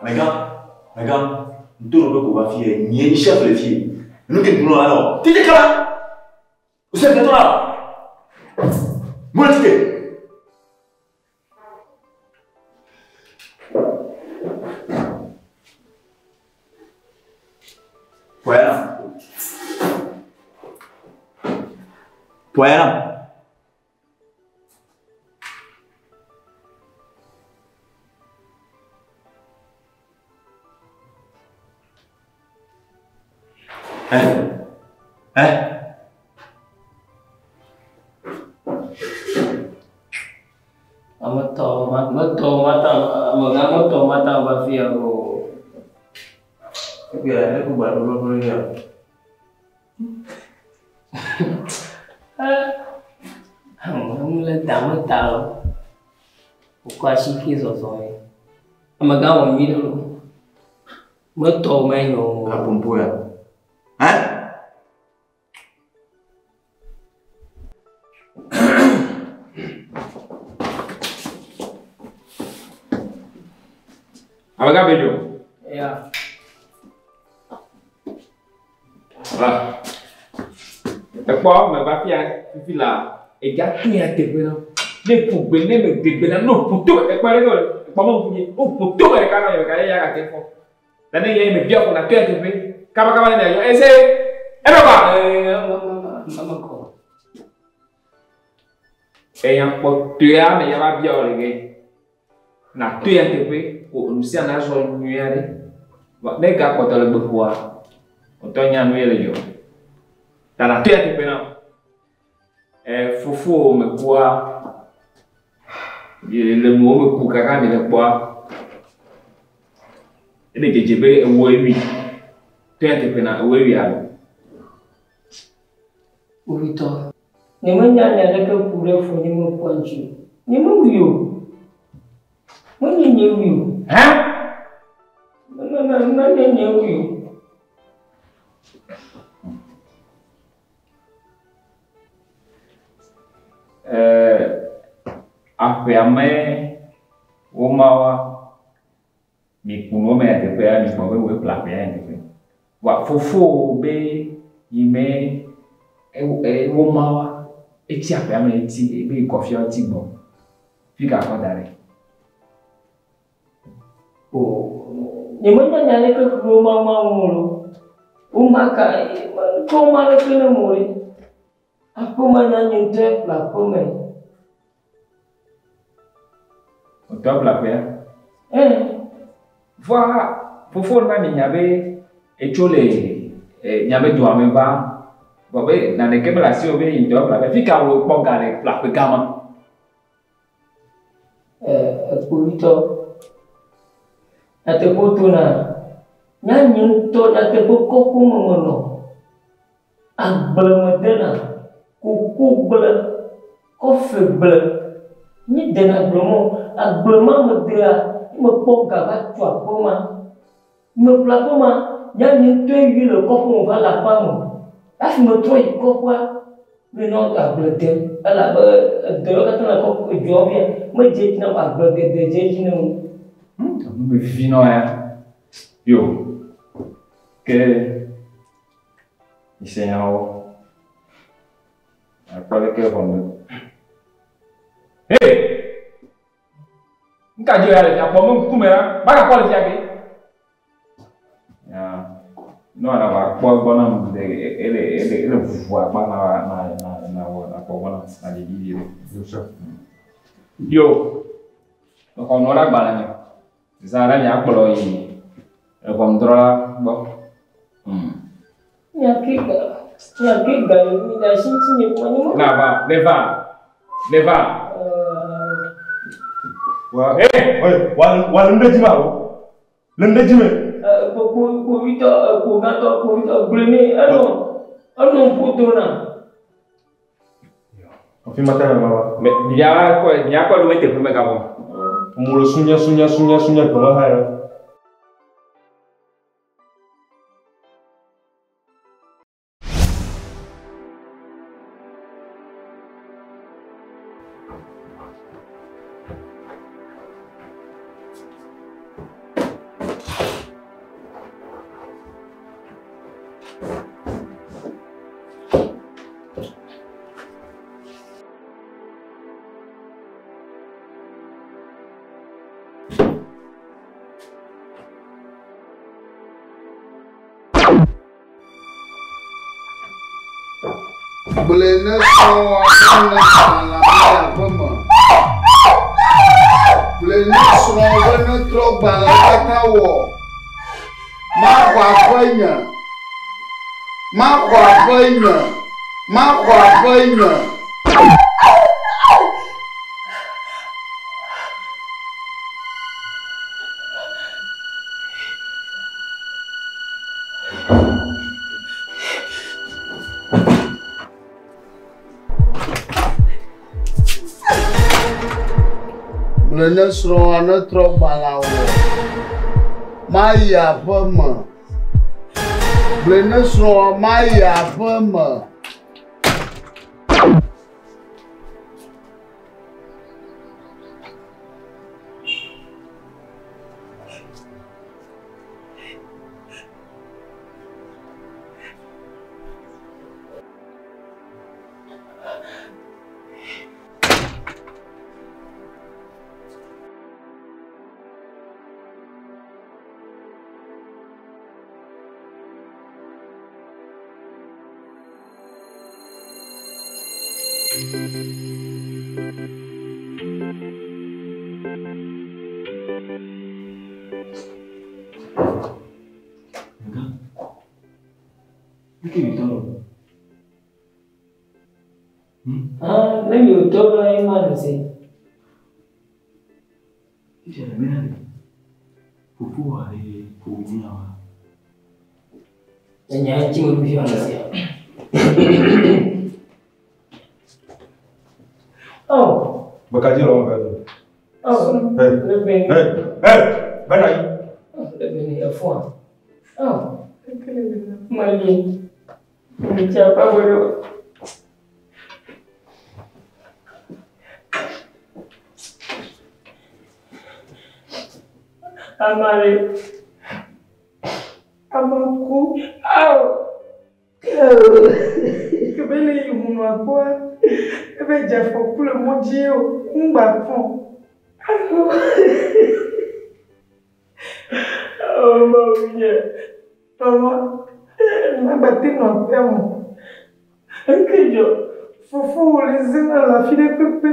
Amegã, amegã, ŋutɔ ɖe ko va fi ye, nye chef le fi ye. Nu ke gblɔ la, tite kala. O se tɔ la. Mo le tite. Poyana. Poyana. Hein? Hein? Ametɔ metɔ mata amegã metɔ mata va fi ya o. Egbea ne ko gba ɖo ɖo ya. Nu le ta meta o. Wòkɔ asi fi zɔzɔ ye. Amegã wɔ nyui ɖe lo. Metɔ menyo o. Apompo ya. Hein? Amegã Bejo. Ya. Voilà. Ekpɔ meva fia fifi la edza to ya teƒe na. Ne ƒo gbe ne me de gbe la ne ƒo to ekpɔ ɖe ke ekpɔ me ŋku nye ne ƒo to me ɖeka na yɔ ka ye ya gate fɔ. La ne ye me bia ƒo na to ya teƒe kaba kaba ne mia yɔ ese eme kɔa. Eme kɔ. Eya kpɔ toya me ya va bia wò le ge. Na to ya teƒe ko nu sia na zɔ nyuie aɖe. Ne gakpɔtɔ le gbe ƒoa, wòtɔ nya nu ye le dzɔ. Ta na to ya teƒe na. Fofo me kua le nuwo me ku kaka mi le kpɔa. Ele dzedze be ewo ewui. To ya teƒe na ewo ewui alo. Kpovitɔ. Nyemenya nya aɖeke ku ɖe fonye me kua ŋuti o. Nyemewui o. Menye nye wui o. Hã? Menye nye wui o. Aƒea me womawa mi ku nuwo me ya teƒea mi kpɔ be woe ƒle aƒea ya teƒe. Wa fofo be yi me womawa etsi aƒea me etsi ebe kɔfia etsi gbɔ. Fi ka kɔ da ɖe. O nyemenya nya aɖeke ku ɖe woma ŋu o. Woma ka ke woma ɖeke ne mo ɖe. Aƒeme na nye ŋutɔe ƒle aƒeme. Ŋutɔ ƒle aƒea? Ee. Vɔa fofo na mi nya be etso le miabe dua me va. Vɔ be naneke mele asiwò be yi ŋutɔ ƒle aƒea. Fi ka wò kpɔ ga le ƒle aƒe gã ma? Kpovitɔ. Nyateƒe tona. Nye ŋutɔ nyateƒe kɔƒe me menɔ. Agble me dena. Koko gble, kɔfe gble. Nyi dena agble me. Agble ma me dea, mekpɔ ga va tso aƒe ma. Meƒle aƒe ma, nye ŋutɔe yui le kɔƒe me va le aƒea me. Hafi metrɔ yi kɔƒea, Mi nɔ agble dem elabe edɔ yiwo katã le kɔ edzoa fia medze edzi nam agbledede dze edzi nam. Nu be vivi na ya. Yo. Ke mise nyawo. Akpɔ leke ʋɔnu. Hey! Nka dzi ya le fia kpɔ me ŋkume la, magakpɔ le fia ke. Ya. No ana va kpɔ egbɔ nam de ele ele ele ʋuʋu akpa na na na na wɔ na kpɔ gbɔ nam na ɖevi vi ɖe. Yo. Mexɔ nua ɖe agbalẽ me. Zã ɖe miakplɔ yi eʋɔnudrɔ̃la gbɔ. Miake ga miake ga yi mi ɖe asi ŋuti nye kuma nye Na va, ne va, ne va. Wa, eh, wa, wa le nu ɖe dzi ma o. Le nu ɖe dzi me. Kpo kpovitɔ kpogãtɔ kpovitɔ gblɔe nɛ enɔ enɔ ƒodo na. Afi ma ta ma va. Me miakɔ miakɔ ɖo teƒe megavɔ. Mo le sunya sunya sunya sunya gbɔma hã ya. Gblɔe ne srɔ̃wòa ne gbalẽ le aƒe me. Gblɔe ne srɔ̃wò be netrɔ gbalẽ katã wɔ. Maxɔ aƒe nye. Maxɔ aƒe nye. Maxɔ aƒe nye. Gblɔe ne srɔ̃wòa netrɔ gbalẽa wɔ. Mayi aƒe me. Gblɔe ne srɔ̃wòa mayi aƒe me. Leke mi tɔ ɖo? Ah, ne mi wòtɔ ɖo ye ma nu se. Fifia le mena ɖe. Fofoa le ƒowò nye wa. Enya ŋuti me ɖo fia nu sia. Oh. Bakaji le wɔme ve. Oh. Hey. Lebe. Hey. Hey. Bena yi. Lebe ne efua. Oh. Mali. Mi tsa pa bolo. Amare. Amaku. Aw. Kebele yi hunu akpɔa, ebe dze afɔku le mɔ dzi o, ŋgba fɔ̃. Oh, Mawu nye. Lɔlɔa, magbate nɔ aƒea me o. Eke dzɔ. Fofowò le zina le afi ɖe kpekpe.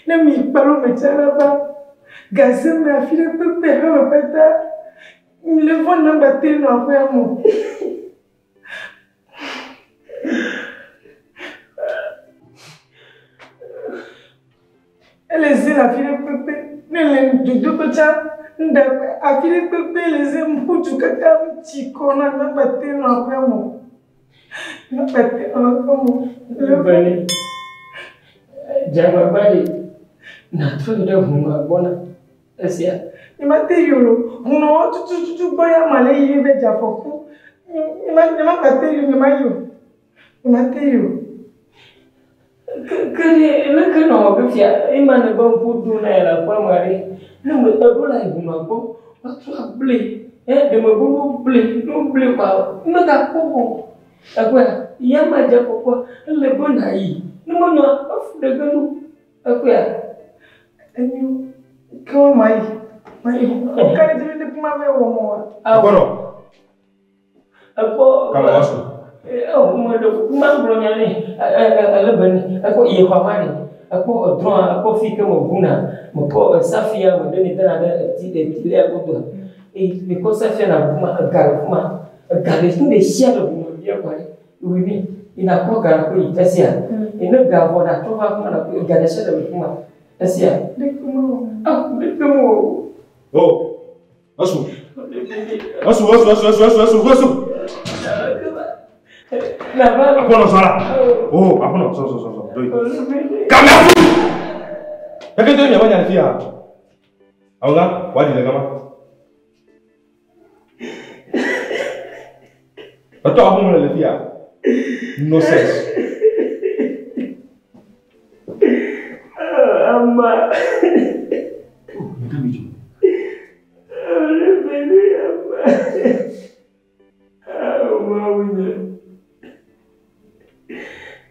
Ne mi kpalo me tsa la va, gaze me afi ɖe kpekpe hame kpata. Le vɔ na gbate nɔ aƒea me o. Ele zi le afi ɖe kpekpe. Ne le dzodoƒe tsã, ŋɖe afi ɖe kpekpe le zi ƒu du kaka tsi kɔ na magbate nɔ aƒea me o. Magbate nɔ aƒea me o. Lebe. Dze agbagba ɖe nàtrɔ yi ɖe ʋunua gbɔ na esia. Nyemate yi o lo. Hunɔwo tutututu gbɔ ya ma le yi be dze afɔku. Nyemagate yi o, nyemayi o. Nyemate yi o. Ke ɖe leke nɔ wɔ ge fia ema ne be ŋku do na ye le aƒea me ɖe ne me eɖo la yi ʋunua gbɔ woatrɔ able e ɖe me be woble ne woble kɔa megakpɔ o. Ekpɔa ya ma dze kpɔkpɔ ele be nàyi ne menɔa efu ɖe ge nu. Ekpɔa. Enyo ke wa mayi mayi wo ka ɖe dzi be ne kuma be wɔ mɔ wa. Aƒenɔ. Ekpɔ. Kame wa su. Eo me ɖe kuku ma gblɔ nya nɛ ele be ni ekpɔ yi xɔ ma ɖe ekpɔ edrɔ̃a ekpɔ fi ke me ʋuna me kɔ esafia me ɖe ni dana ɖe eti eti lea godoa eye me kɔ safia na ʋu ma ega le ƒu ma ega le nu ɖe sia ɖe ʋu me bia kɔ ɖe wi mi ina kɔ ga kɔ yi esia ene ga vɔ na trɔ va ƒu ma na kɔ ega ɖe sia ɖe le ƒu ma esia. Ɖeke me o. Ah ɖeke me o. Oh. Esu. Esu, esu, esu, esu, esu, esu, esu. Aƒenɔ zɔ la. Oh, aƒenɔ zɔ, zɔ, zɔ, zɔ. Doyi. Kame aƒu. Eke to miaƒe nya le fia. Awuga, wòaɖi le gama. Etɔ aƒu me le fia. Nonsense. Ama.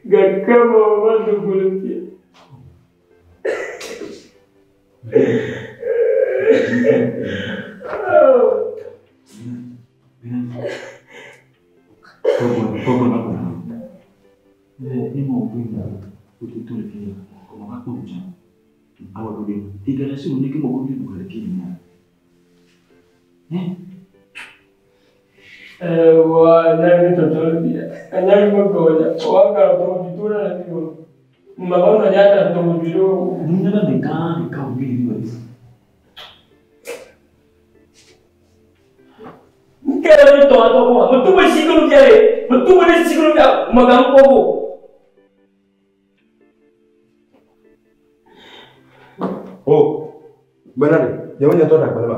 Gake mewɔ va do go le fia. Wa nyagi tɔtɔ le fia. Nyagi me gɔ nya. Wa gã tɔmɔdzi to na le fi o. Mama nɔ nya na tɔmɔdzi ɖo. Nunyala ɖeka ɖeka wònye ɖevi wɔ. Nke le mi tɔ atɔ kɔ. Me tu me si kunu fia le. Me tu me ne si kunu fia. Me gã ŋkpɔ o. Oh, bena ɖe, miaƒe nya tɔ ɖe agbe ma.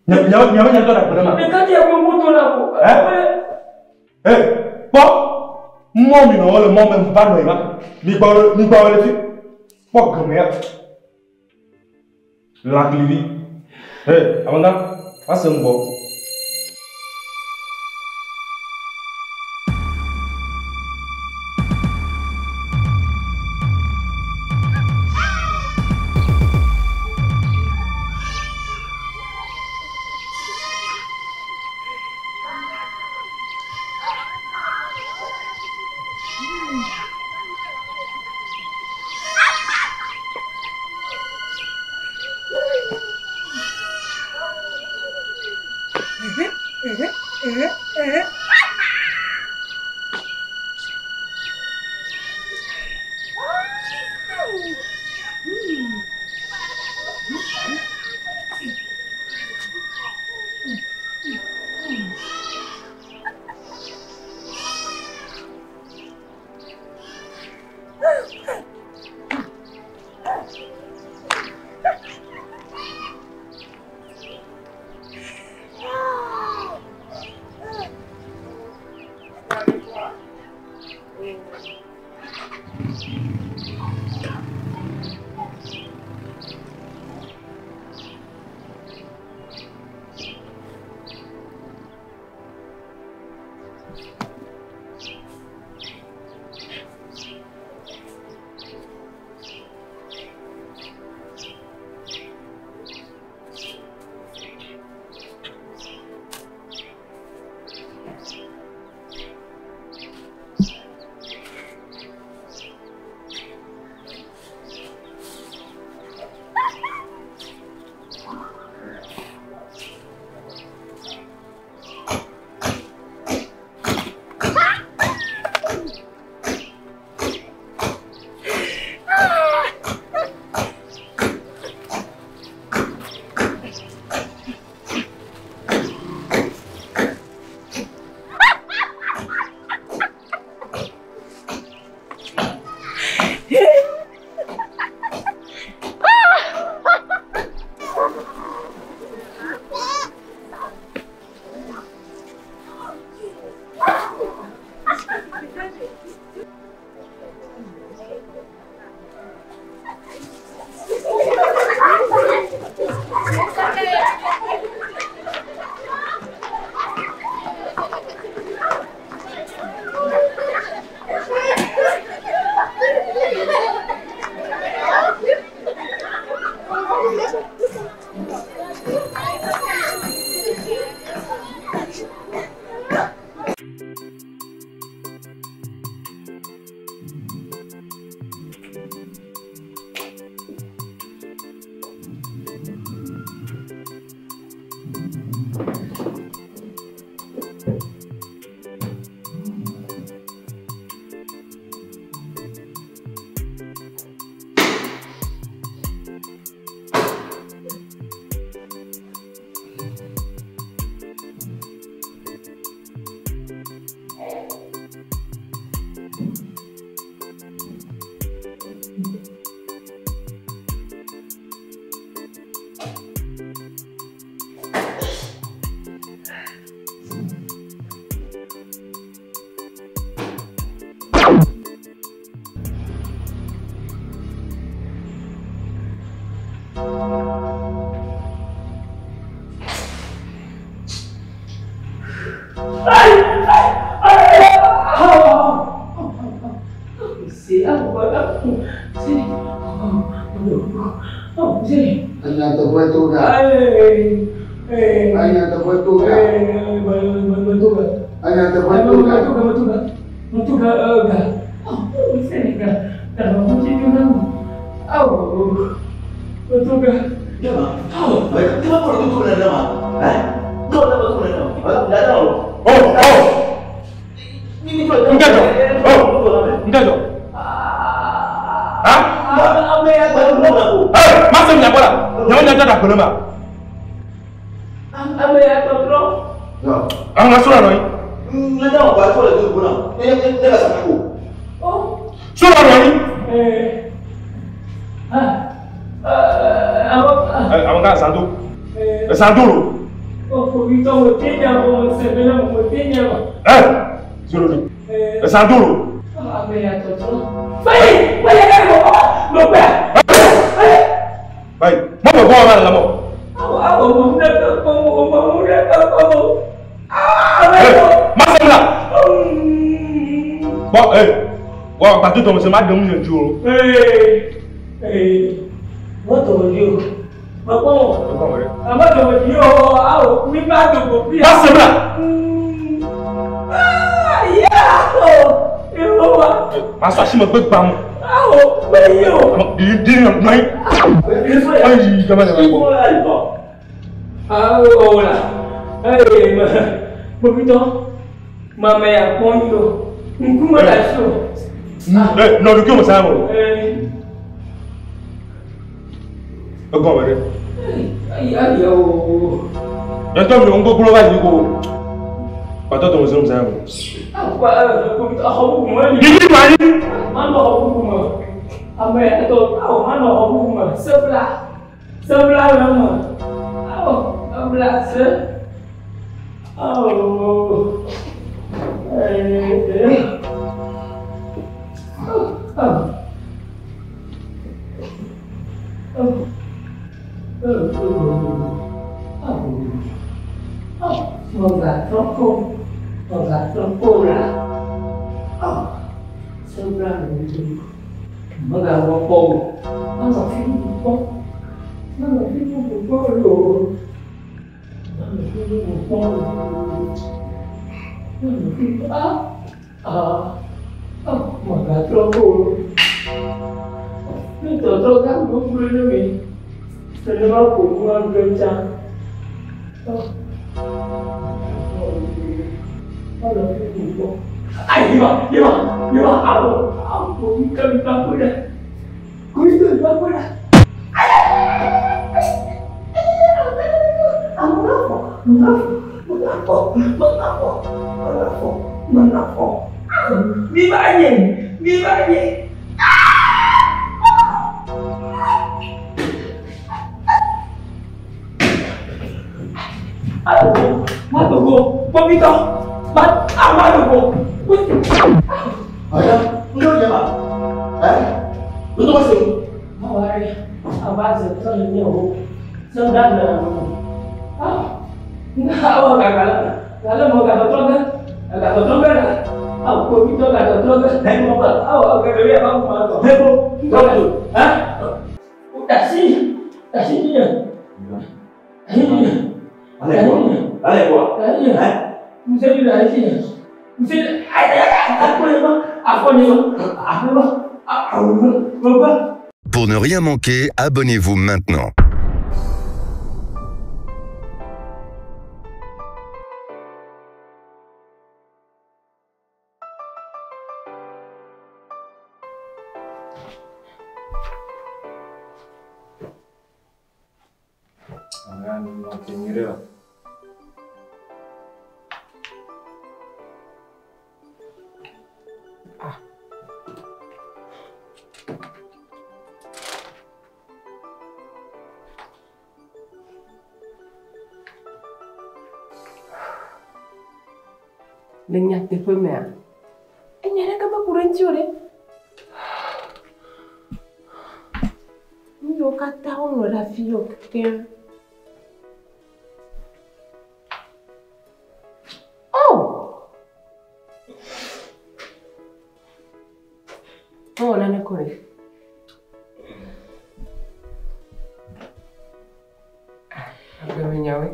Miaƒe nya tɔ ɖe agbe ma. Ɖeka dzi eƒe ŋku na ko. Eh? Eh, kpɔ. Mɔ mi nɔ le mɔ me va nɔ yi ma. Mi gbɔ mi gbɔ le fi. Kpɔ gɔme ya. Lãklivi. Eh, amegã, ase ŋgbɔ. Enya teƒe to ga. Enya teƒe to ga. Enya teƒe to ga. Nkɛjɔ. Oh, nkɛjɔ. Ha? Eh, ma se mi nyabɔ la. Nyawo nya dada gbele ma. An ka so la nɔ ye. So la nɔ ye. Eh, àwọn ka zan do. Zan do lo. Eh, zero do. Zan do lo. Bayi, mo bọ̀ bọ́ ọ̀rọ̀ àlọ́ mọ̀. Ma se mi la. Bɔn ee, wɔ gbàtú tɔmɔsɛ ma dɛmu yẹn ju o. Ma se mi la. Ma sɔ asi me gbe gbam. Di di nɔ yi. Ayi jama de bɔ. Ee nɔdu kí o sa o. E gɔn wɛrɛ. Yɛtɔ mi o ń gbogbo ba yi ko. Gbàtɔ tɔmɔsɛ mi sa o. Yìí ma yi. Pour ne rien manquer, abonnez-vous maintenant. Le nyateƒe mea, enya ɖeke meku ɖe ŋuti o ɖe. Nu yiwo katã woŋlɔ ɖe afi yiwo kekeŋ. Oh! Mewɔ naneke o ɖe. Nyawoe.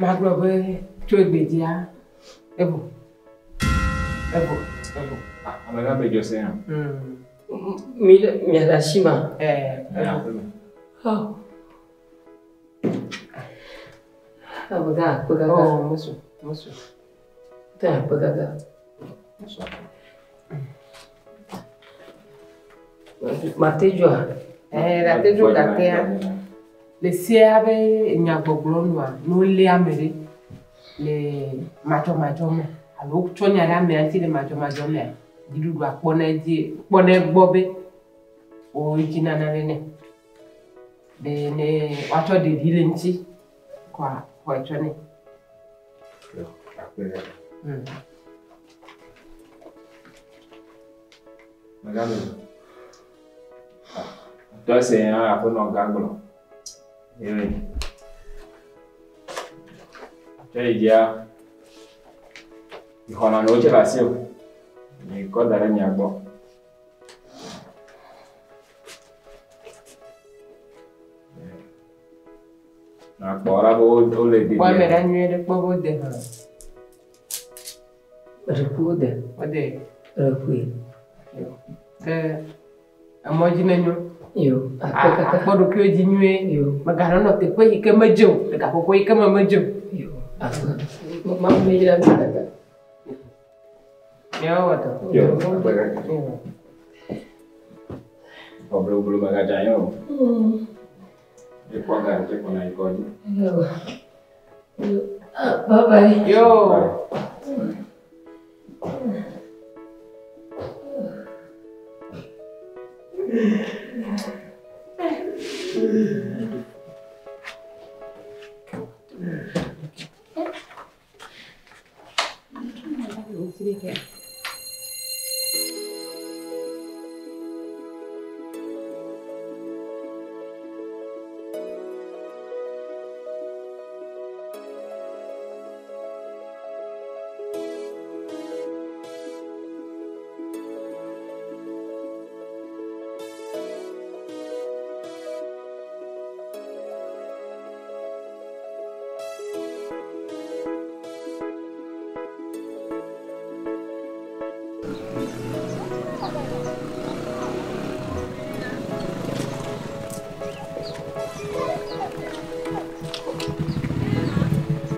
Magblɔ be tso egbedzia, evo. Evo, evo. Amegã be dzɔ se hã. Mi le mia le asi ma. Evo. Oh. Amegã akpe kaka. Oh, musu, musu. Tɛ akpe kaka. Musu. Mate dzoa? Ɖate dzo gakea, le sea be nyagbɔgblɔ nua, ne wolé ame ɖe le madzɔmadzɔ me alo wotsɔ nya ɖe amea ŋuti le madzɔmadzɔ mea, dziɖuɖua kpɔnɛ dzi kpɔnɛ gbɔ be wodzi nana ɖe nɛ be ne woatsɔ ɖevi le ŋuti kɔa xɔe tsɔ nɛ. Amegã be tɔ ese hã aƒenɔ gã gblɔ. Ye tsɔ yi dzia, xɔna ne wotse le asi o. Mi kɔ da ɖe mia gbɔ. Nakpɔ ɖa be wole dedie. Kpɔ eme ɖa nyuie ɖe kpɔ be wode hã. Ɖeku wode. Wode. Ɖekui. Ke emɔ dzi nenyo. Yo, akpe kaka. Akpɔ ɖokuiwo dzi nyuie. Yo. Mèganɔ nɔ teƒe yi ke medze o, le gaƒoƒo yi ke me medze o. Yo, akpe. Mawu ne yra mi kaka. Miawo wɔ dɔ. Yo, akpe kaka. Xɔ bloblo megadze anyi o. Ekpɔ ga ɖe kpɔna yi kɔdzi. Yo. Yo. Bye bye. Yo.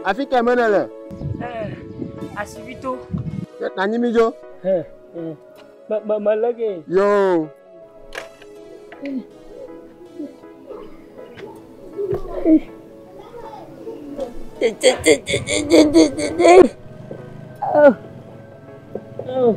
Afi ka me nèle? Asibito. Nanyi mi dzo. Me me me le ge. Yo. Oh. Oh.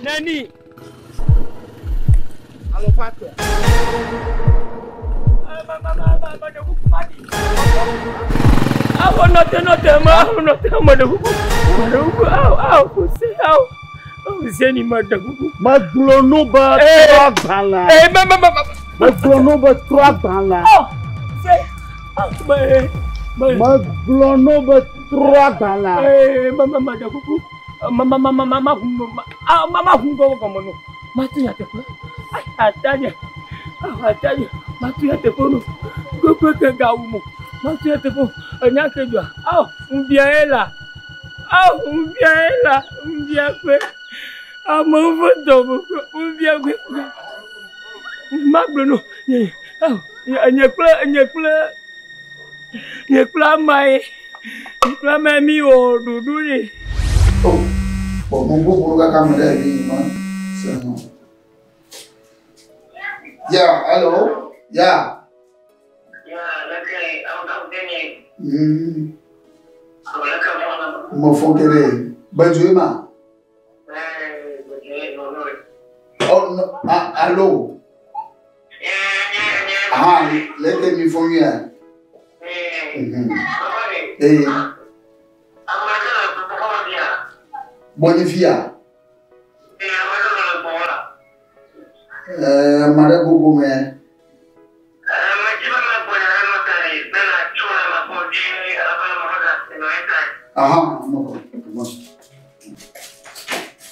Nani. Alo fatɔ. Awo nɔte nɔte ma awo nɔte ma ɖe kuku ma ɖe kuku awo awo kose awo awo zeni ma ɖe kuku. Megblɔ no be trɔ agbalẽ. Ee ma ma ma ma. Megblɔ no be trɔ agbalẽ. Ɔ se awo me me. Megblɔ no be trɔ agbalẽ. Ee ma ma ma ɖe kuku ma ma ma ma ma ma hu ma ah ma ma hu gɔmɔ gɔmɔ no ma tu nyateƒe ayi atanye awo atanye ma tu nyateƒe no gbogbo ke gawu mo ma tu nyateƒe enya ke dzɔa awo ŋbia ye la awo ŋbia ye la ŋbia kpe amewo ƒe dɔme ƒe ŋbia kpe ma gblɔ no nye awo nye kple nye kple nye kple ama ye nye kple ama ye mi wɔ ɖoɖo ɖe. Bɔn gbogbo kaka me ɖe yi ma se no. Yeah, hello. Yeah. Mo fon kere. Bedu ma. Oh no, ah, allo. Ah, leke mi fon ya. Mhm. Eh. Bonifia. Eh, mare gogo me. Aha, no problem.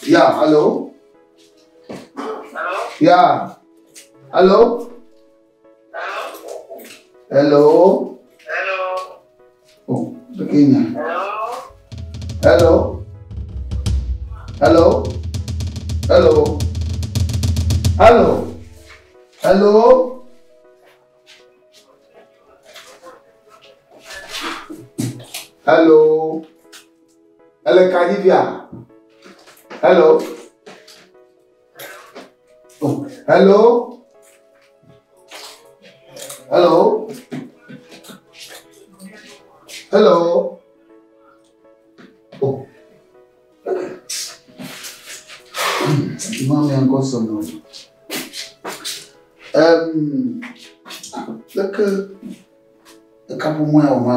Yeah, hello? Hello? Yeah. Hello? Hello? Hello? Oh, pequeña. Hello? Hello? Hello? Hello? Hello? Hello? Hello, Kadivia. Hello? Oh, hello? Hello? Hello? Oh. Mami, I'm got some. Look, a couple more of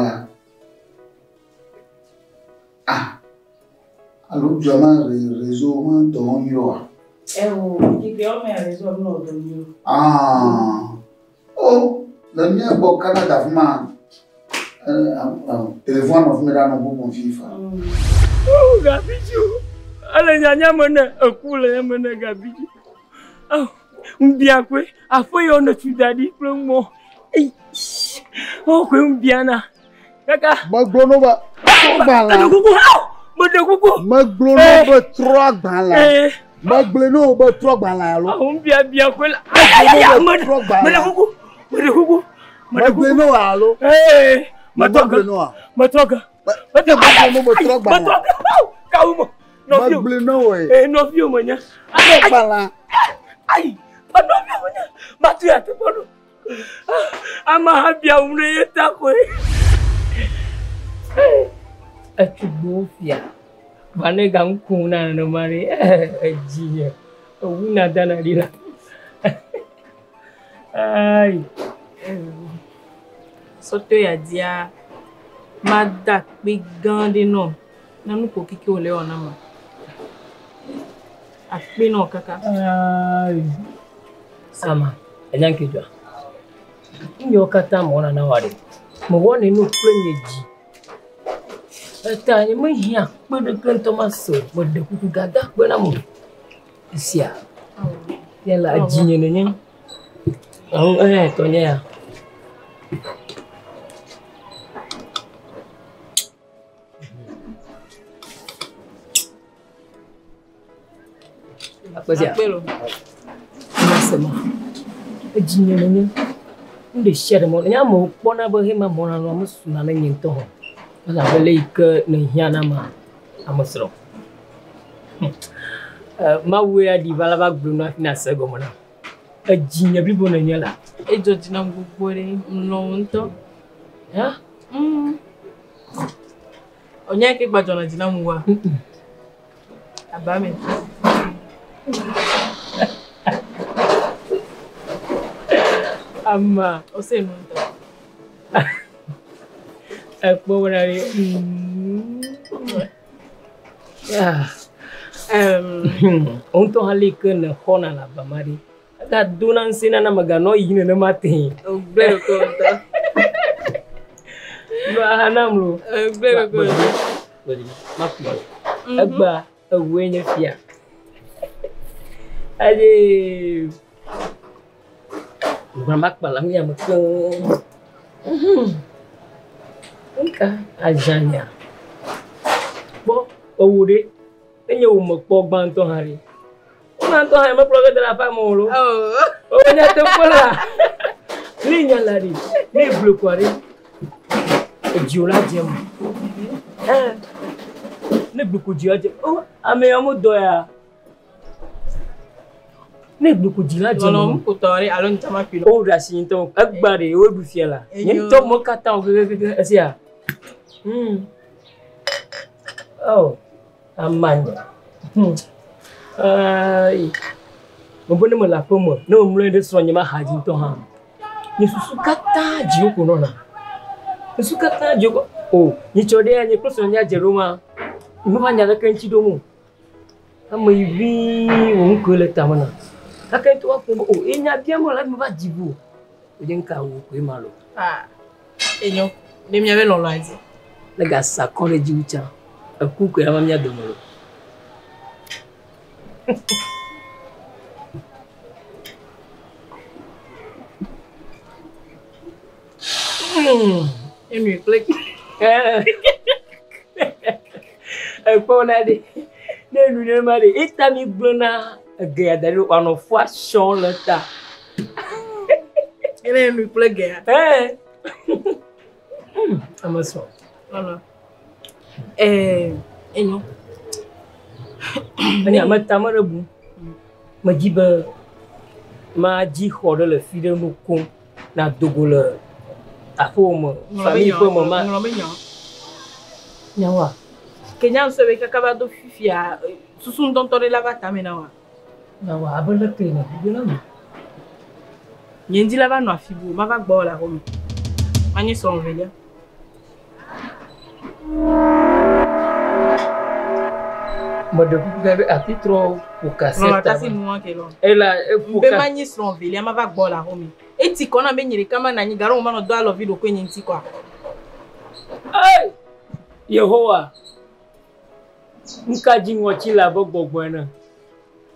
Ah, alo jama réseau ma don yo. Eh oh, kike o me réseau no don yo. Ah. Oh, le mien bo Canada fuma. Téléphone of me da no bo FIFA. Oh, Gabiju. Ale nyanya mene eku le nye mene Gabiju. Oh, mbia kwe afo yo no tu dadi kple mo. Ei. Oh, kwe mbia na. Kaka. Megblɔ no be trɔ gbalẽ. Meɖe kuku. Megblɔ no be trɔ gbalẽ. Megblɔ no be trɔ gbalẽ alo. Awo mbia bia kwe la. Meɖe Meɖe kuku. Meɖe kuku. Megblɔ no alo. Ee. Metrɔ ge. Metrɔ ge. Megblɔ no be trɔ gbalẽ. Metrɔ ge. Kawu mo. Nɔviwo. Megblɔ no woe. Ee nɔviwo menye. Trɔ gbalẽ. Ayi. Nɔviwo menye. Matu ya te kpɔ ɖo. Ameha bia ŋu ɖe ye ta koe. Etugbewo fia. Va ne ga ŋku na nenema ɖe edzi nye. Ewu na dana ɖi la. Ayi. Sɔtɔ ya dia ma da kpe gã ɖe nɔ na nu ko keke wòle wɔ na ma. Akpe nɔ kaka. Ayi. Sama, enya nke dzɔa. Nu yiwo katã mewɔna na woa ɖe, mewɔnɛ no kple nye dzi. Eta nye mehiã kpe ɖeke ŋutɔ mase o. Meɖe kuku gada kpe nam o. Esia, ya le edzinye nenye. Awo eya tɔnye ya. Akpe sia. Akpe lo. Mase ma. Edzinye nenye. Nu ɖe sia ɖe mewɔna. Nye amewo kpɔna be hema mewɔna nua mesuna ne nye ŋutɔ hã. Elabe le yi ke ne hiã na ma ame srɔ̃. Mawu ya ɖi va la va gblɔ nu hafi nase egɔme nam. Edzinye blibo nenye la. Edzɔ dzi nam gbogbo ɖe. Melɔ̃ wò ŋutɔ. Hã? Ɔnya ke gba dzɔna dzi nam wua? Aba me. Ama. Ose nu ŋutɔ. Ekpɔ bena ɖe. Wo ŋutɔ hã le yi ke nexɔna le aba ma ɖe. Egadona ŋusẽ nana meganɔ yiyim nenema tee. Wògblẽ ɖokuiwò ŋutɔ. Nɔ aha nam lo. Wògblẽ ɖokuiwò ŋutɔ. Makplɔ. Egbea ewòe nye fia. Eye ŋgba makpa le nu ya me keŋ. Ŋka azãnya. Kpɔ ewo ɖe. Enye wo mekpɔ gbãtɔ hã ɖe. Wona ŋutɔ hã mekplɔ ge da ɖe aƒea me o lo. O nyateƒe la. Ne nya la ɖe, ne egblɔe kɔa ɖe, edziwò la dze eme. Ne egblɔe ko dzi la dze o ame yawo medɔ ya. Ne egblɔe ko dzi la dze eme. Lɔlɔ̃nu ƒotɔ ɖe alo ŋutsama ƒi. O ɖe asi ŋutɔ egbea ɖe woɖu fia la. Nye ŋutɔ me katã wo kekekeke esia. Oh, amanya. Ayi. Mebe ne mele aƒe me, ne memlɔ anyi ɖe srɔ̃nye ma xa dzi ŋutɔ hã. Nye susu katã dziwò ko nɔna. Susu katã dziwò ko. O, nyitsɔ ɖe ya nye kple srɔ̃nye adze ɖo ma. Meva nya ɖeke ŋuti ɖom o. Ame yi ʋĩi wò ŋkɔe le tame na. Gake ŋutɔ woakpɔ be o, enya biam wole hafi meva dzi vo. Wònye ŋka wò koe ma lo. Ah, enyo. Ne miabe lɔlɔ̃a dzi. Ne gasa kɔ ɖe dziwò tsã. Eku koe ama mía dome lo. Enui kple Ekpɔna ɖe. Ne enu nenema ɖe, eta mi gblɔna ege ya da ɖi wòanɔ fua sɔŋ le ta. Ene enui kple gea. Ɛɛ. Ame sɔ. Lɔlɔ. Ɛɛ enyo. Enya ame ta me ɖe bu. Medzi be madzi xɔ ɖe le fi ɖe nu koŋ na dogo le aƒewò me, famille ƒe me ma. Ŋlɔ be nya. Nyawoa? Ke nya ŋusẽ be kaka va do fifia susu ŋutɔŋutɔ ɖe la va tame na wa. Nyawoa abe leke ne ɖuɖu na me. Nye ŋdi la va nɔ afi bu, mava gbɔ le aƒeme. Manye srɔ̃ velia. Meɖe kuku gã be atitrɔ ƒo Lɔlɔ kasɛta. tasi nua ke lɔ. Ela eƒo Be ka. manyi srɔ̃ velia mava gbɔ le aƒeme. Eti kɔ na be nye ɖeka manɔ anyi gake manɔ do alɔvi ɖokui nye ŋuti kɔa. Ei! Yehowa, nu ka dzi ŋɔtsi le abe gbɔgbɔ ene?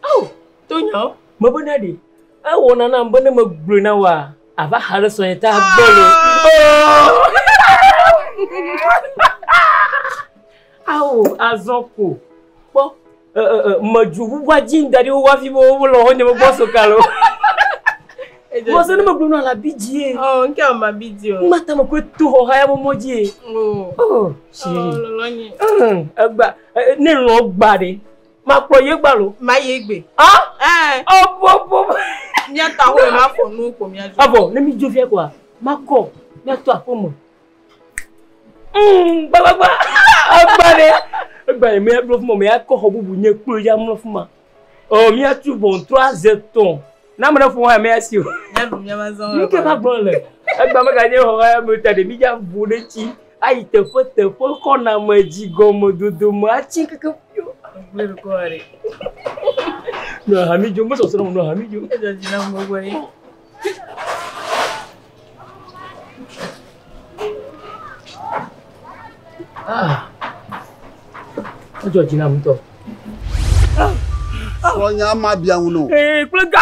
Ao, to nyawo. Mebena ɖe, ewɔna nam be ne megblɔe na woa, ava xa ɖe srɔ̃nye ta gbɔ lo. Ao, azɔ ko. Kpɔ, e, e, e, medzo ʋuʋua dzi da ɖi wo hafi be wole xɔnye me gbɔ soka lo. Mɔse ne megblɔ na la bi dzie. Ɔ, nke ma bi dzi o. Mata me koe to xɔ haya me mɔ dzie. O. Oh, chérie. Lɔlɔ nye. Egba, ne lɔ gba ɖe, makplɔ ye gba lo. Ma ye gbe. Ah? Ɛɛ. Ɔbɔbɔ. Míatɔ aƒe me afɔ nuwo ko míadzo. Avɔ, ne mi dzo fia koa, makɔ, míatɔ aƒe me. Gbagbagba. Egba ɖe. Egba ɖe míaɖo fi ma, míakɔ xɔ bubu nye kplo ya mlɔ fi ma. Ɔ, míatu ʋɔtru aze tɔ̃. Ne ame ɖe ƒo hã míasi o. Míaɖu míaƒe azɔ̃. Nu ke va gblɔ le. Egba meganye xɔ haya me ta ɖe mídza ʋu ɖe tsi ayi teƒe teƒe xɔname dzi gɔme dodome atsi keke fio. Gblẽ ɖokui ɖe. Nɔ hami dzo, mesɔsrɔ̃ nɔ hami dzo. Edzɔ dzi nam gbogbo ɖe. Ah. Edzɔ dzi nam ŋutɔ. Srɔ̃nya ma bia ŋu nɔ. Ee, kple ga.